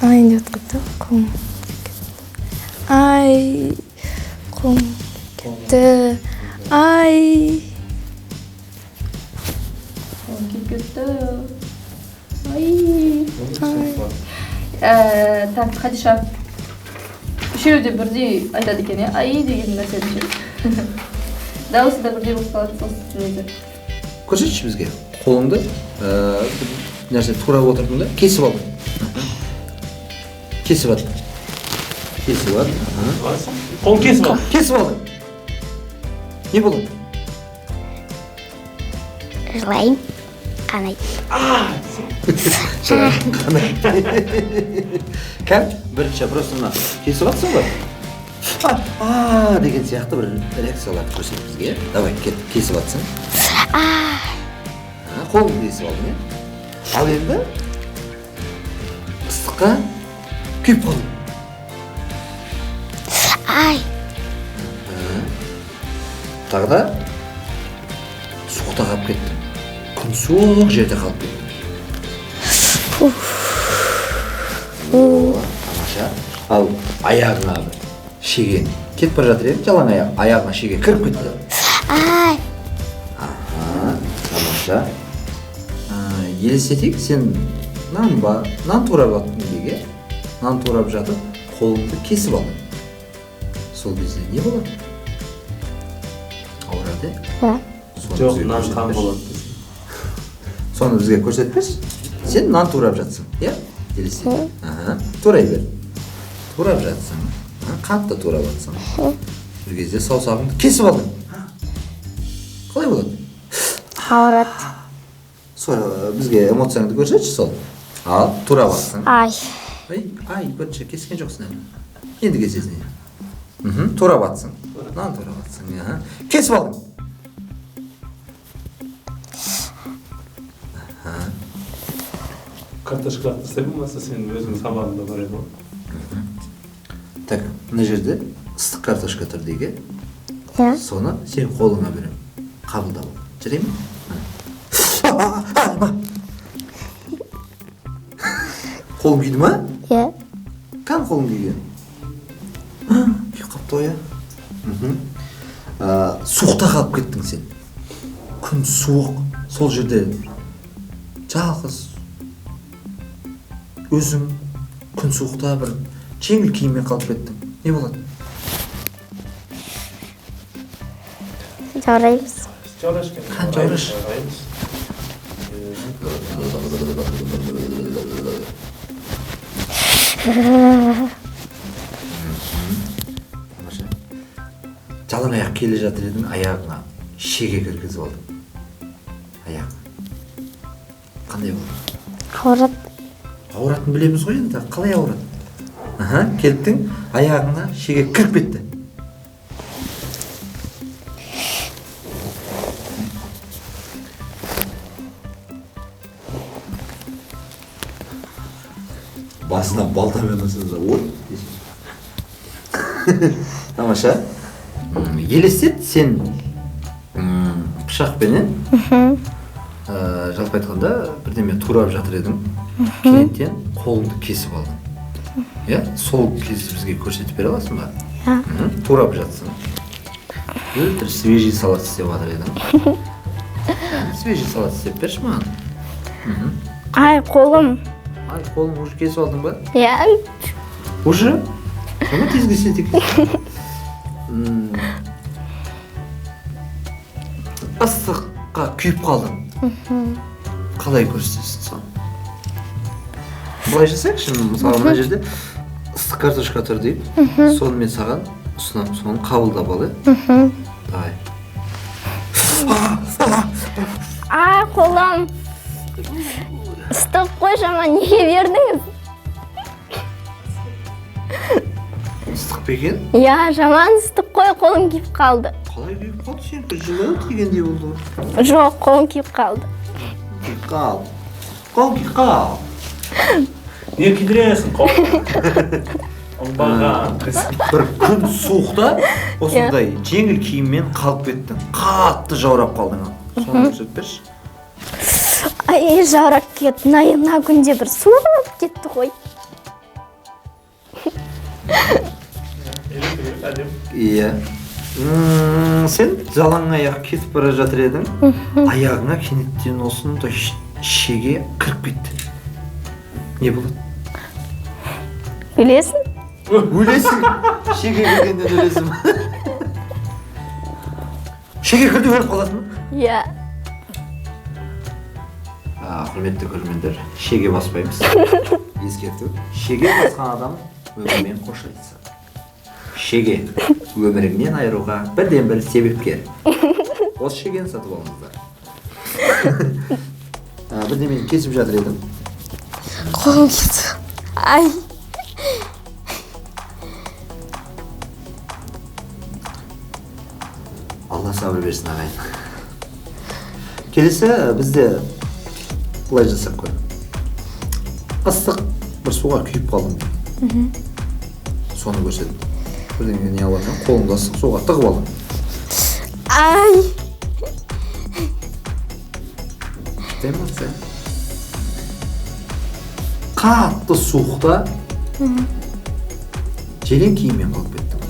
Ай, деп кетті, қолым кетті. Ай, қолым кетті. Ай. Қолым күйіп кетті. Ай. Так, Хадиша. Үшеуі де бірдей айтады екен, иә? Ай деген нәрсені ше. Дауысы да бірдей болып қалады сол неде. Көрсетші бізге қолыңды, нәрсе турап отырдың да, кесіп алдың. Кесіп алдың. Кесіп алдың. Қолын кесіп алдың. Кесіп алдың. Не болады? Жылайым. Қанай. Жылайым, қанай. Кәм, бірінші просто мына кесіп алсың ғой. А деген сияқты бір реакцияларды көрсет бізге. Давай, кет, кесіп атсың. Қолыңды кесіп алдың, иә? Ал енді ыстыққа күйіп қалдың. Ай. Тағы да суықта қалып кеттің. Күн суық жерде қалып кеттің. О, тамаша. Ал аяғыңа бір шеген кетіп бара жатыр еді, жалаң аяқ, аяғыңа шеге кіріп кетті. Ай. Аха, тамаша. Елестетейік, сен нан ба, нан турап жаттың деге, нан турап жатып, қолыңды кесіп алдың. Сол кезде не болады? Ауырады? Да. Жоқ, нан қан болады. Соны бізге көрсетпеші. Сен нан турап жатсың, иә? Елестет. Аха, турай бер. Турап жатсың. Қатты турап жатсың. Бір кезде саусағыңды кесіп алдың. Қалай болады? Ауырады. Сол, бізге эмоцияңды көрсетші сол. Ал, турап жатсың. Ай. Ай, ай, бірінші кескен жоқсың әлі. Енді кесесің. Турап жатсың. Нан турап жатсың. Кесіп алдың. Картошка лақтырсай болмаса, сен өзің сабағыңда бар еді ғой. Так, мына жерде ыстық картошка тұр дейік, Иә. Соны сен қолыңа беремін. Қабылдап ал. Жарай ма? Қолың күйді ма? Иә. Кән қолың күйген? Күйіп қалыпты ғой, иә? Суықта қалып кеттің сен. Күн суық, сол жерде жалғыз өзің күн суықта бір жеңіл киіммен қалып кеттің. Не болады? Жаураймыз. Қан жаураш. Жалаң аяқ келе жатыр едің, аяғыңа шеге кіргізіп алдың. Аяқ. Қандай болды? Ауырады. Ауыратынын білеміз ғой енді, қалай ауырады? Аха, келттің, аяғыңа шеге кіріп кетті. Басына балтамен ұрсаңыз, ой. Тамаша. Елестет, сен пышақпенен, жалпы айтқанда, бірдеме турап жатыр едің. Кенеттен қолыңды кесіп алдың. Иә, сол кезде бізге көрсетіп бере аласың ба? Иә. Турап жатсың. Өлтір свежий салат істеп жатыр едің. Свежий салат істеп берші маған. Ай, қолым. Ай, қолың уже кесіп алдың ба? Иә. Уже? Соны тез кеседі екен. Ыстыққа күйіп қалдың. Қалай көрсетесің соны? Былай жасайықшы, мысалы мына жерде ыстық картошка тұр дейік. Соны мен саған ұсынамын, соны қабылдап ал, иә? Давай. Ай, қолым. Ыстық қой, жаман, неге бердіңіз? Ыстық па екен? Иә, жаман ыстық қой, қолым күйіп қалды. Қалай күйіп қалды? Сенікі жылы тигендей болды ғой. Жоқ, қолым күйіп қалды. Күйіп қалды. Қолым күйіп қалды. Не күйдіресің, қолым? Оңбаған. Бір күн суықта осындай жеңіл киіммен қалып кеттің. Қатты жаурап қалдың. Соны көрсетіп берші. Ай, жаурап кетті. Мына күнде бір суық болып кетті ғой. Иә. Сен жалаң аяқ кетіп бара жатыр едің. Аяғыңа кенеттен осындай шеге кіріп кетті. Не болады? Күлесің? Өлесің. Шеге кіргеннен өлесің. Шеге кірді, өліп қаласың ба? Иә. Құрметті көрермендер, шеге баспаймыз. Ескерту. Шеге басқан адам өмірмен қош айтысады. Шеге өміріңнен айыруға бірден бір себепкер. Осы шегені сатып алыңыздар. Бірдемені кесіп жатыр едім. Қолым кетті. Ай. Алла сабыр берсін, ағайын. Келесі бізде былай жасап көр. Ыстық бір суға күйіп қалдым. Соны көрсет. Бірдеңе не аласың, қолыңды ыстық суға тығып алдың. Ай! Эмоция. Қатты суықта желең киіммен қалып кеттің.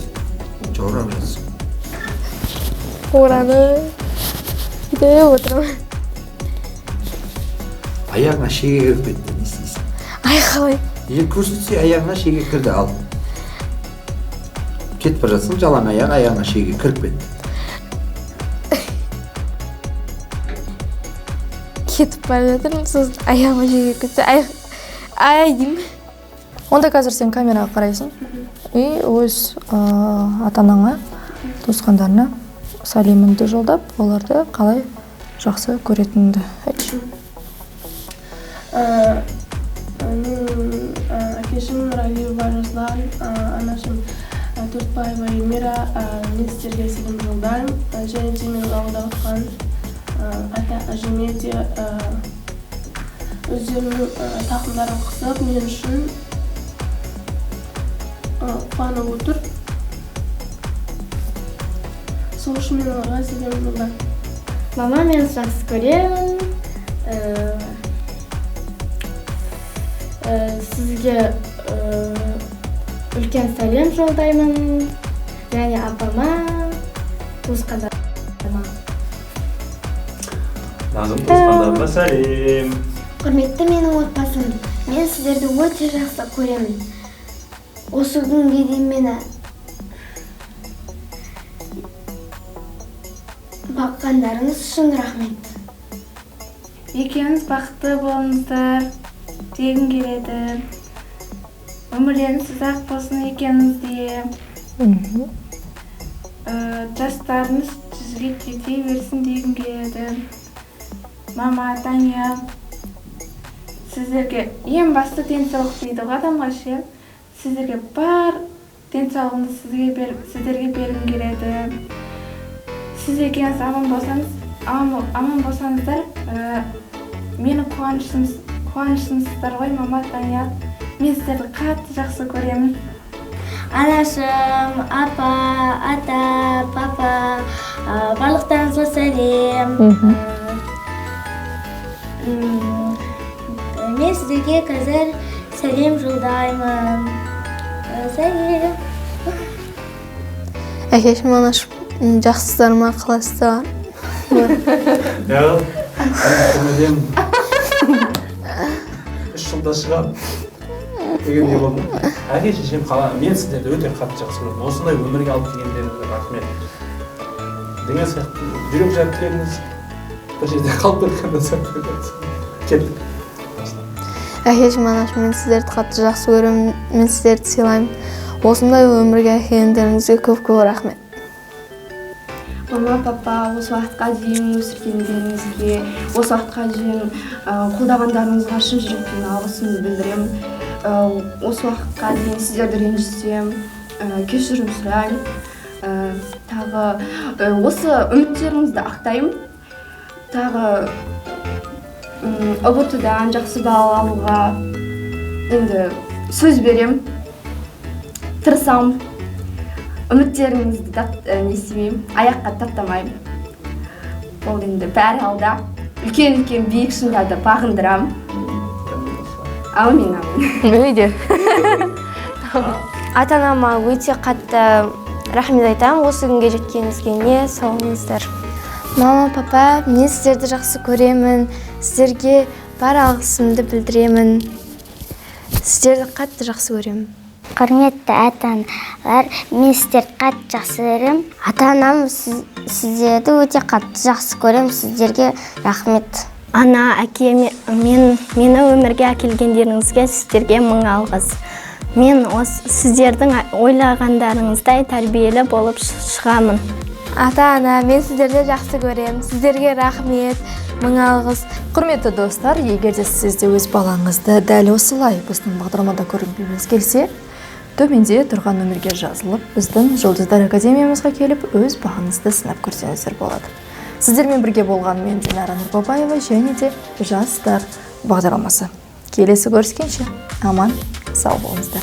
Жаурап жатсың. Оранып бүйтіп отырамын. Аяғыңа шеге кіріп кетті, не істейсің? Ай, қалай? Егер көрсетсе, аяғыңа шеге кірді, ал. Кетіп бара жатсың, жалаң аяқ, аяғыңа шеге кіріп кетті. Кетіп бара жатырмын, сосын аяғыма шеге кетсе, ай, ай деймін. Онда қазір сен камераға қарайсың. И өз ата-анаңа, туысқандарына сәлеміңді жолдап, оларды қалай жақсы көретініңді айтшы. Менің әкешім Нұралиева Жасұлан, анашым Төртбаева Эльмира, мен сіздерге сәлем жолдаймын. Және де менің ауылда отырған ата әжеме де өздерінің тақымдарын қысып, мен үшін қуанып отыр. Сол үшін мен оларға сәлем жолдаймын. Мама, мен жақсы көремін. Сізге үлкен сәлем жолдаймын. Және апама, туысқандарыма. Назым, туысқандарыма сәлем. Құрметті менің отбасым, мен сіздерді өте жақсы көремін. Осы күнге дейін мені баққандарыңыз үшін рахмет. Екеуіңіз бақытты болыңыздар дегім келеді. Өмірлеріңіз ұзақ болсын екеуіңізде. Жастарыңыз жүзге жете берсін дегім келеді. Мама, Таня, сіздерге ең басты денсаулық дейді ғой адамға ше. Сіздерге бар денсаулығымды сіздерге бергім келеді. Сіз екеуіңіз аман болсаңыздар, менің қуанышымсыздар ғой, мама, Таня. Мен сіздерді қатты жақсы көремін. Анашым, апа, ата, папа, барлықтарыңызға сәлем. Мен сіздерге қазір сәлем жолдаймын. Сәлем. Әкешім, анашым, жақсысыздар ма, қалайсыздар? Иә, мен 3 жылда шығамын дегендей болдым. Әке шешем қала, мен сіздерді өте қатты жақсы көремін. Осындай өмірге алып келгендеріңізге рахмет. Деген сияқты жүрек жарып тілегіңіз бір жерде қалып кеткен сияқты. Кеттік. Әкешім, анашым, мен сіздерді қатты жақсы көремін, мен сіздерді сыйлаймын. Осындай өмірге әкелгендеріңізге көп-көп рахмет. Мама, папа, осы уақытқа дейін өсіргендеріңізге, осы уақытқа дейін қолдағандарыңызға шын жүректен алғысымды білдіремін. Осы уақытқа дейін сіздерді ренжітсем, кешірім сұраймын. Тағы осы үміттеріңізді ақтаймын. Тағы ҰБТ-дан жақсы балл алуға енді сөз берем, тырысамын. Үміттеріңізді не істемеймін, аяққа таптамаймын. Ол енді бәрі алда. Үлкен-үлкен биік шыңдарды бағындырамын. Әумин, әумин. Үйде. Ата-анама өте қатты рахмет айтамын. Осы күнге жеткеніңізге не сау болыңыздар. Мама, папа, мен сіздерді жақсы көремін. Сіздерге бар алғысымды білдіремін. Сіздерді қатты жақсы көремін. Құрметті ата-аналар, мен сіздерді қатты жақсы көремін. Ата-анам, сіздерді өте қатты жақсы көремін, сіздерге рахмет. Ана, әке, мені өмірге әкелгендеріңізге сіздерге мың алғыс. Мен сіздердің ойлағандарыңыздай тәрбиелі болып шығамын. Ата-ана, мен сіздерді жақсы көремін. Сіздерге рахмет, мың алғыс. Құрметті достар, егер де сіз де өз балаңызды дәл осылай біздің бағдарламада көргіңіз келсе, төменде тұрған нөмірге жазылып, біздің Жұлдыздар Академиямызға келіп, өз бағыңызды сынап көрсеңіздер болады. Сіздермен бірге болған мен Динара Нұрбабаева және де Жастар бағдарламасы. Келесі көріскенше аман сау болыңыздар.